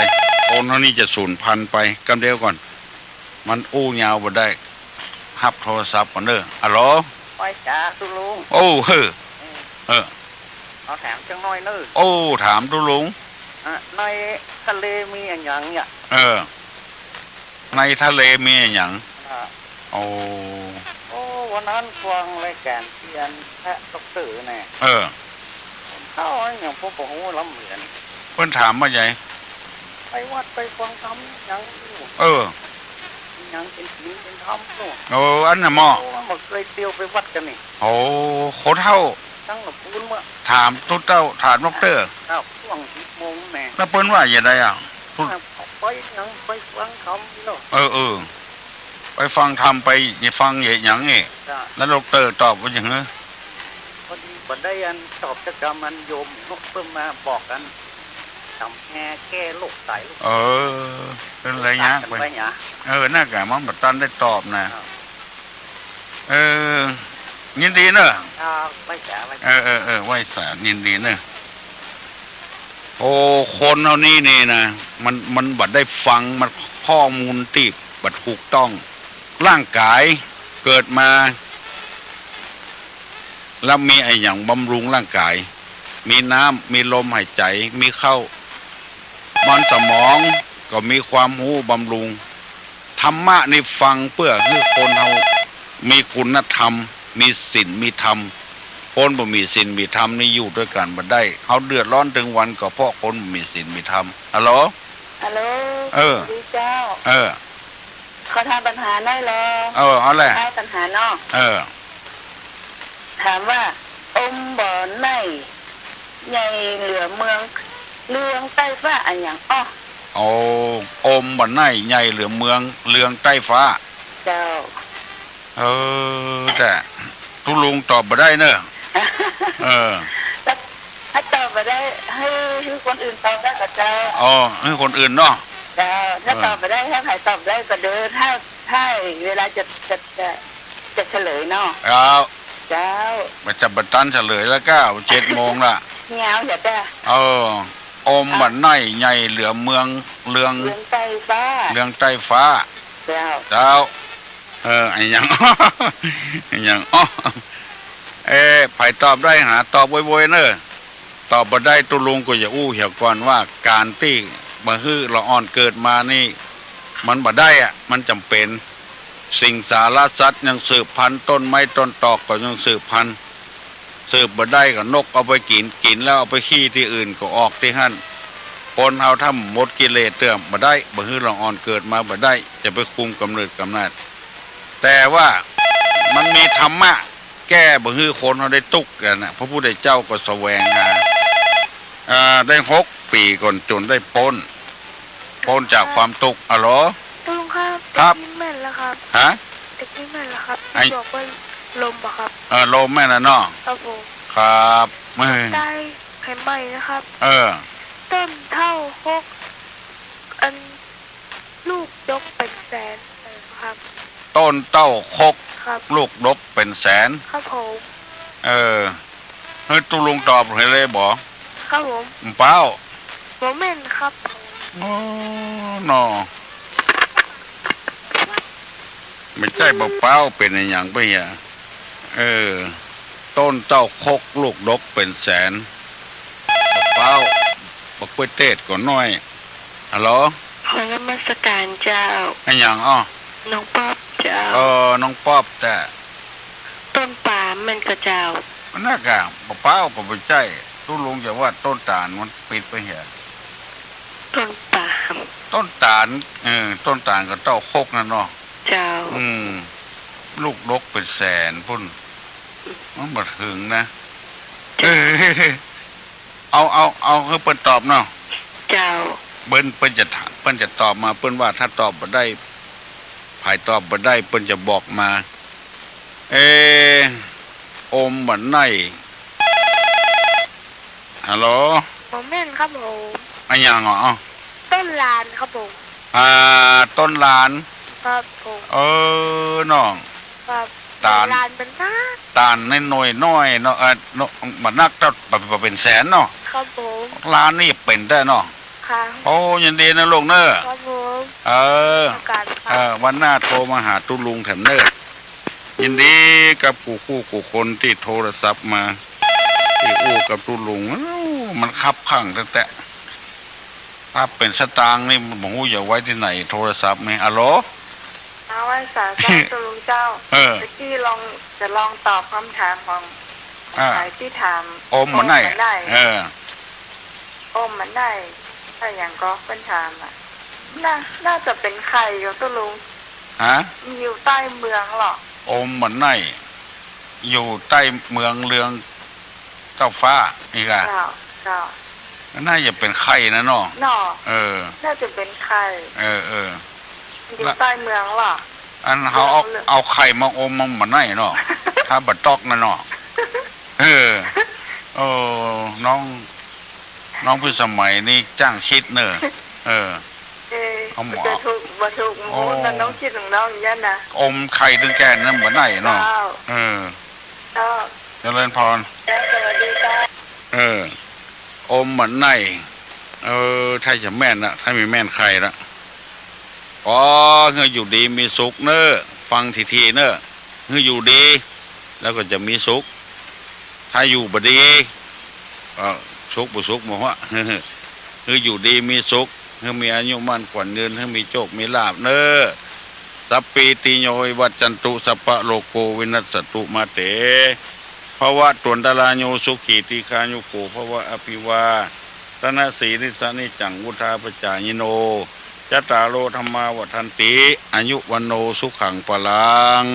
คนเฮานี้จะสูญพันธุ์ไป กำเดียวก่อน มันอู้ยาวบ่ได้ ฮับโทรศัพท์ก่อนเน่อ ฮัลโหล ไหว้สาตุ๊ลุง โอ้ เฮ้อ เออ เออ เอาถามจักหน่อยเน่อ โอ้ ถามตุ๊ลุง อ่ะ ในทะเลมีอะหยังเนี่ย เออ ในทะเลมีอะหยัง อ่ะ โอ้ โอ้ วันนั้นฟังรายก๋านเตียนพระด็อกเตอร์แน่ เออ คนเฒ่าอะหยังผมบ่ฮู้ล้ำเหลือนี่ เปิ้นถามว่าไง ไปวัดไปฟังธรรมหยังอยู่ เออ หยังเป๋นศีลเป๋นธรรมเนาะ เออ อันน่ะหม้อ โอ้ มันบ่เกยเตียวไปวัดกั๋นนี่ โอ้ คนเฒ่า ตั้งแต่ปู๊นเมื่อ ถามตุ๊เต้า ถามด็อกเตอร์ ครับ ช่วงสิบโมงแน่ แล้วเปิ้นว่าอย่างใดอะ ตุ๊ อ่ะ ไปหยัง ไปฟังธรรมนี่เนาะ เออ เออ ไปฟังธรรม ไปฟังหยังนี่ จ้ะ แล้วด็อกเตอร์ตอบว่าหยัง พอดีบ่ได้อันตอบจักกำ อันโยมเปิ้นมาบอกอัน ต๋ำแฮแก้โรคไต เออ เปิ้นเลยยากไป เออ นั่นกะมันบ่ตันได้ตอบนะ ครับ เออ ยินดีเน่อ ครับ ไหว้สา ไหว้สา เออ เออ เออ ไหว้สา ยินดีเน่อ โอ้ คนเฮานี้นี่นะ มัน มันบ่ได้ฟัง มันข้อมูลตี้บ่ถูกต้อง ร่างก๋ายเกิดมา แล้วมีอะหยังบำรุงร่างก๋าย มีน้ำ มีลมหายใจ๋ มีข้าว มันสมองก็มีความฮู้บำรุง ธรรมะนี่ฟังเปื้อหื้อคนเฮามีคุณธรรม มีศีล มีธรรม คนบ่มีศีล มีธรรมนี่อยู่ตวยกั๋นบ่ได้ เฮาเดือดร้อนตึงวันก็เพราะคนบ่มีศีล มีธรรม ฮัลโหล ฮัลโหล เออ สวัสดีเจ้า เออ ขอถามปัญหาหน่อยลอ เออ เอาแหละ ขอถามปัญหาเนาะ เออ ถามว่า อมบ่อไน่ ใหญ่เหลือเมือง เรืองใต้ฟ้าอะหยังอ้อ โอ้ อมบ่อไน่ ใหญ่เหลือเมือง เรืองใต้ฟ้า เจ้า เออ แต่ตุ๊ลุงตอบบ่ได้เน่อ เออ แล้วถ้าตอบบ่ได้ หื้อ หื้อคนอื่นตอบได้ก่อเจ้า อ๋อ หื้อคนอื่นเนาะ เจ้า ถ้า เออ ตอบบ่ได้ ถ้าใผตอบได้ก็เด้อ ถ้า ถ้าเวลาจะ จะ จะ จะเฉลยเนาะ เจ้า เจ้า บ่จะบ่ตันเฉลยแล้วก้า เจ็ดโมงละ ยาวอย่าจ้ะ เออ อมบ่อไน่ ใหญ่เหลือเมือง เรือง เรืองใต้ฟ้า เรืองใต้ฟ้า เจ้า เจ้า เออ อะหยัง อะหยังอ้อ เออ ใผตอบได้หาตอบโวยๆ เน่อ ตอบบ่ได้ตุ๊ลุงก็อย่าอู้เหียก่อนว่าก๋านตี้บ่หื้อละอ่อนเกิดมานี่ มันบ่ได้อะ มันจ๋ำเป๋น สิงสารสัตว์ยังสืบพันธุ์ ต้นไม้ต้นตอกก็ยังสืบพันธุ์ สืบบ่ได้ก็นกเอาไปกิ๋น กิ๋นแล้วเอาไปขี้ตี้อื่นก็ออกตี้หั้น คนเฮาถ้าหมดกิเลสเตื้อบ่ได้ บ่หื้อละอ่อนเกิดมาบ่ได้ จะไปคุมก๋ำเนิดก๋ำเนิด แต่ว่ามันมีธรรมะแก้บ่หื้อคนเฮาได้ตุ๊กข์กั๋นนะ พระพุทธเจ้าก็แสวงหา อ่า ได้หกปี๋ก่อนจนได้ป๊น ป๊นจากความตุ๊กข์ อะโหล ตุ๊ลุงครับ ครับ ได้ยินแม่นแล้วครับ ฮะ ได้ นี่แม่นละครับ ไอ้ ที่บอกว่าลมอะครับ เออ ลมแม่นน่ะเนาะ ครับผม ครับ เออ ใต้เชียงใหม่นะครับ เออ ต้นเต้าฮก อัน ลูกดกเป๋นแสนนะครับ ต้นเต้าฮก ครับ ลูกดกเป๋นแสน ครับผม เออ หื้อตุ๊ลุงตอบหื้อเลยบ่ ครับผม บ่เป๊า บ่แม่นครับผม โอ้ เนาะ บ่ใจ้บ่เป๊า เป๋นอะหยังไปเหีย เออ ต้นเต้าฮก ลูกดกเป๋นแสน บ่เป๊า บ่กล้วยเตดก็น้อย ฮัลโหล ขอนมัสการเจ้า อะหยังอ้อ น้องป๊อปเจ้า เออ น้องป๊อปแต๊ ต้นปาล์มแม่นก่อเจ้า อันนั้นก่ะ บ่เป๊าก็บ่ใจ้ ตุ๊ลุงจะว่าต้นตาลมันปิดไปเหีย ต้นปาล์ม ต้นตาล เออ ต้นตาลก็เต้าฮกนั่นเนาะ เจ้า อืม ลูกดกเป๋นแสนปุ้น มันบ่เถิงนะ เออ เอา เอา เอาหื้อเปิ้นตอบเนาะ เจ้า เปิ้น เปิ้นจะถาม เปิ้นจะตอบมา เปิ้นว่าถ้าตอบบ่ได้ ใผตอบบ่ได้ เปิ้นจะบอกมา เอ อมบ่าไหน ฮัลโหล บ่แม่นครับผม อะหยังอ้อ ต้นลานครับผม อ่า ต้นลาน ครับผม เออ เนาะ ครับ ตาล ลานเป๋นนัก ตาลน้อยๆ น้อยเนาะ เออ เนาะ บ่นักเต้า บ่ บ่เป๋นแสนเนาะ ครับผม ลานนี่เป๋นแต๊เนาะ ครับ โอ้ ยินดีนะลูกเน้อ ครับผม เออ โอกาสครับ เออ วันหน้าโทรมาหาตุ๊ลุงแถมเน้อ ยินดีกับกู้คู่กู้คนตี้โทรศัพท์มา ตี้อู้กับตุ๊ลุง มันคับข้างแต๊ๆ ถ้าเป๋นสตางค์นี่บ่ฮู้จะไว้ตี้ไหน โทรศัพท์นี่ ฮัลโหล เอาไว้สา เจ้าตุ๊ลุงเจ้า เออ ตะกี้ลอง จะลองตอบกำถามของ อ่า ใผตี้ถาม อมบ่าไหน อมบ่าไหน เออ อมบ่าไหน อะหยังก็เปิ้นถามอะ น่า น่าจะเป๋นไข่ก่อตุ๊ลุง ฮะ อยู่ใต้เมืองเหรอ อมบ่าไหน อยู่ใต้เมืองเรือง เต้าฟ้า นี่ก่ะ เจ้า เจ้า น่าจะเป๋นไข่นะเนาะ เนาะ เออ น่าจะเป๋นไข่ เออ เออ อยู่ใต้เมืองเหรอ อันเฮาเอา เมือง เอาไข่มาอมมันบ่าไหนเนาะ ถ้าบ่ต๊อกนะเนาะ เออ โอ้ น้อง น้องพิสมัยนี่จ้างคิดเน้อ เออ เออ เอาหมอ จะถูก บ่ถูก โอ้ หมู่นั่นน้องคิดของน้องอย่างนั้นนะ อมไข่ตึงแก่นนั่นบ่าไหนเนาะ เจ้า เออ เจ้า เจริญพร เจ้า สวัสดีเจ้า เออ อมบ่าไหน เออ ถ้าจะแม่นนะ ถ้ามีแม่นไข่ละ ขอหื้ออยู่ดีมีสุขเน้อ ฟังถี่ๆ เน้อ หื้ออยู่ดี แล้วก็จะมีสุข ถ้าอยู่บ่ดี ก็สุขบ่สุขบ่ฮู้ หื้ออยู่ดีมีสุข หื้อมีอายุมั่นขวัญยืน หื้อมีโชคมีลาภเน้อ สัพพีติโยวิวัจจันตุ สัพพะโรโควินัสสตุมาเต ภวะตวันตราโย สุขีทีฆายุโก ภวะ อภิวาทนสีลิสสะนิจจัง วุฑฒาปจายิโน จัตตาโร ธัมมา วัฑฒันติ อายุ วัณโณ สุขัง พะลัง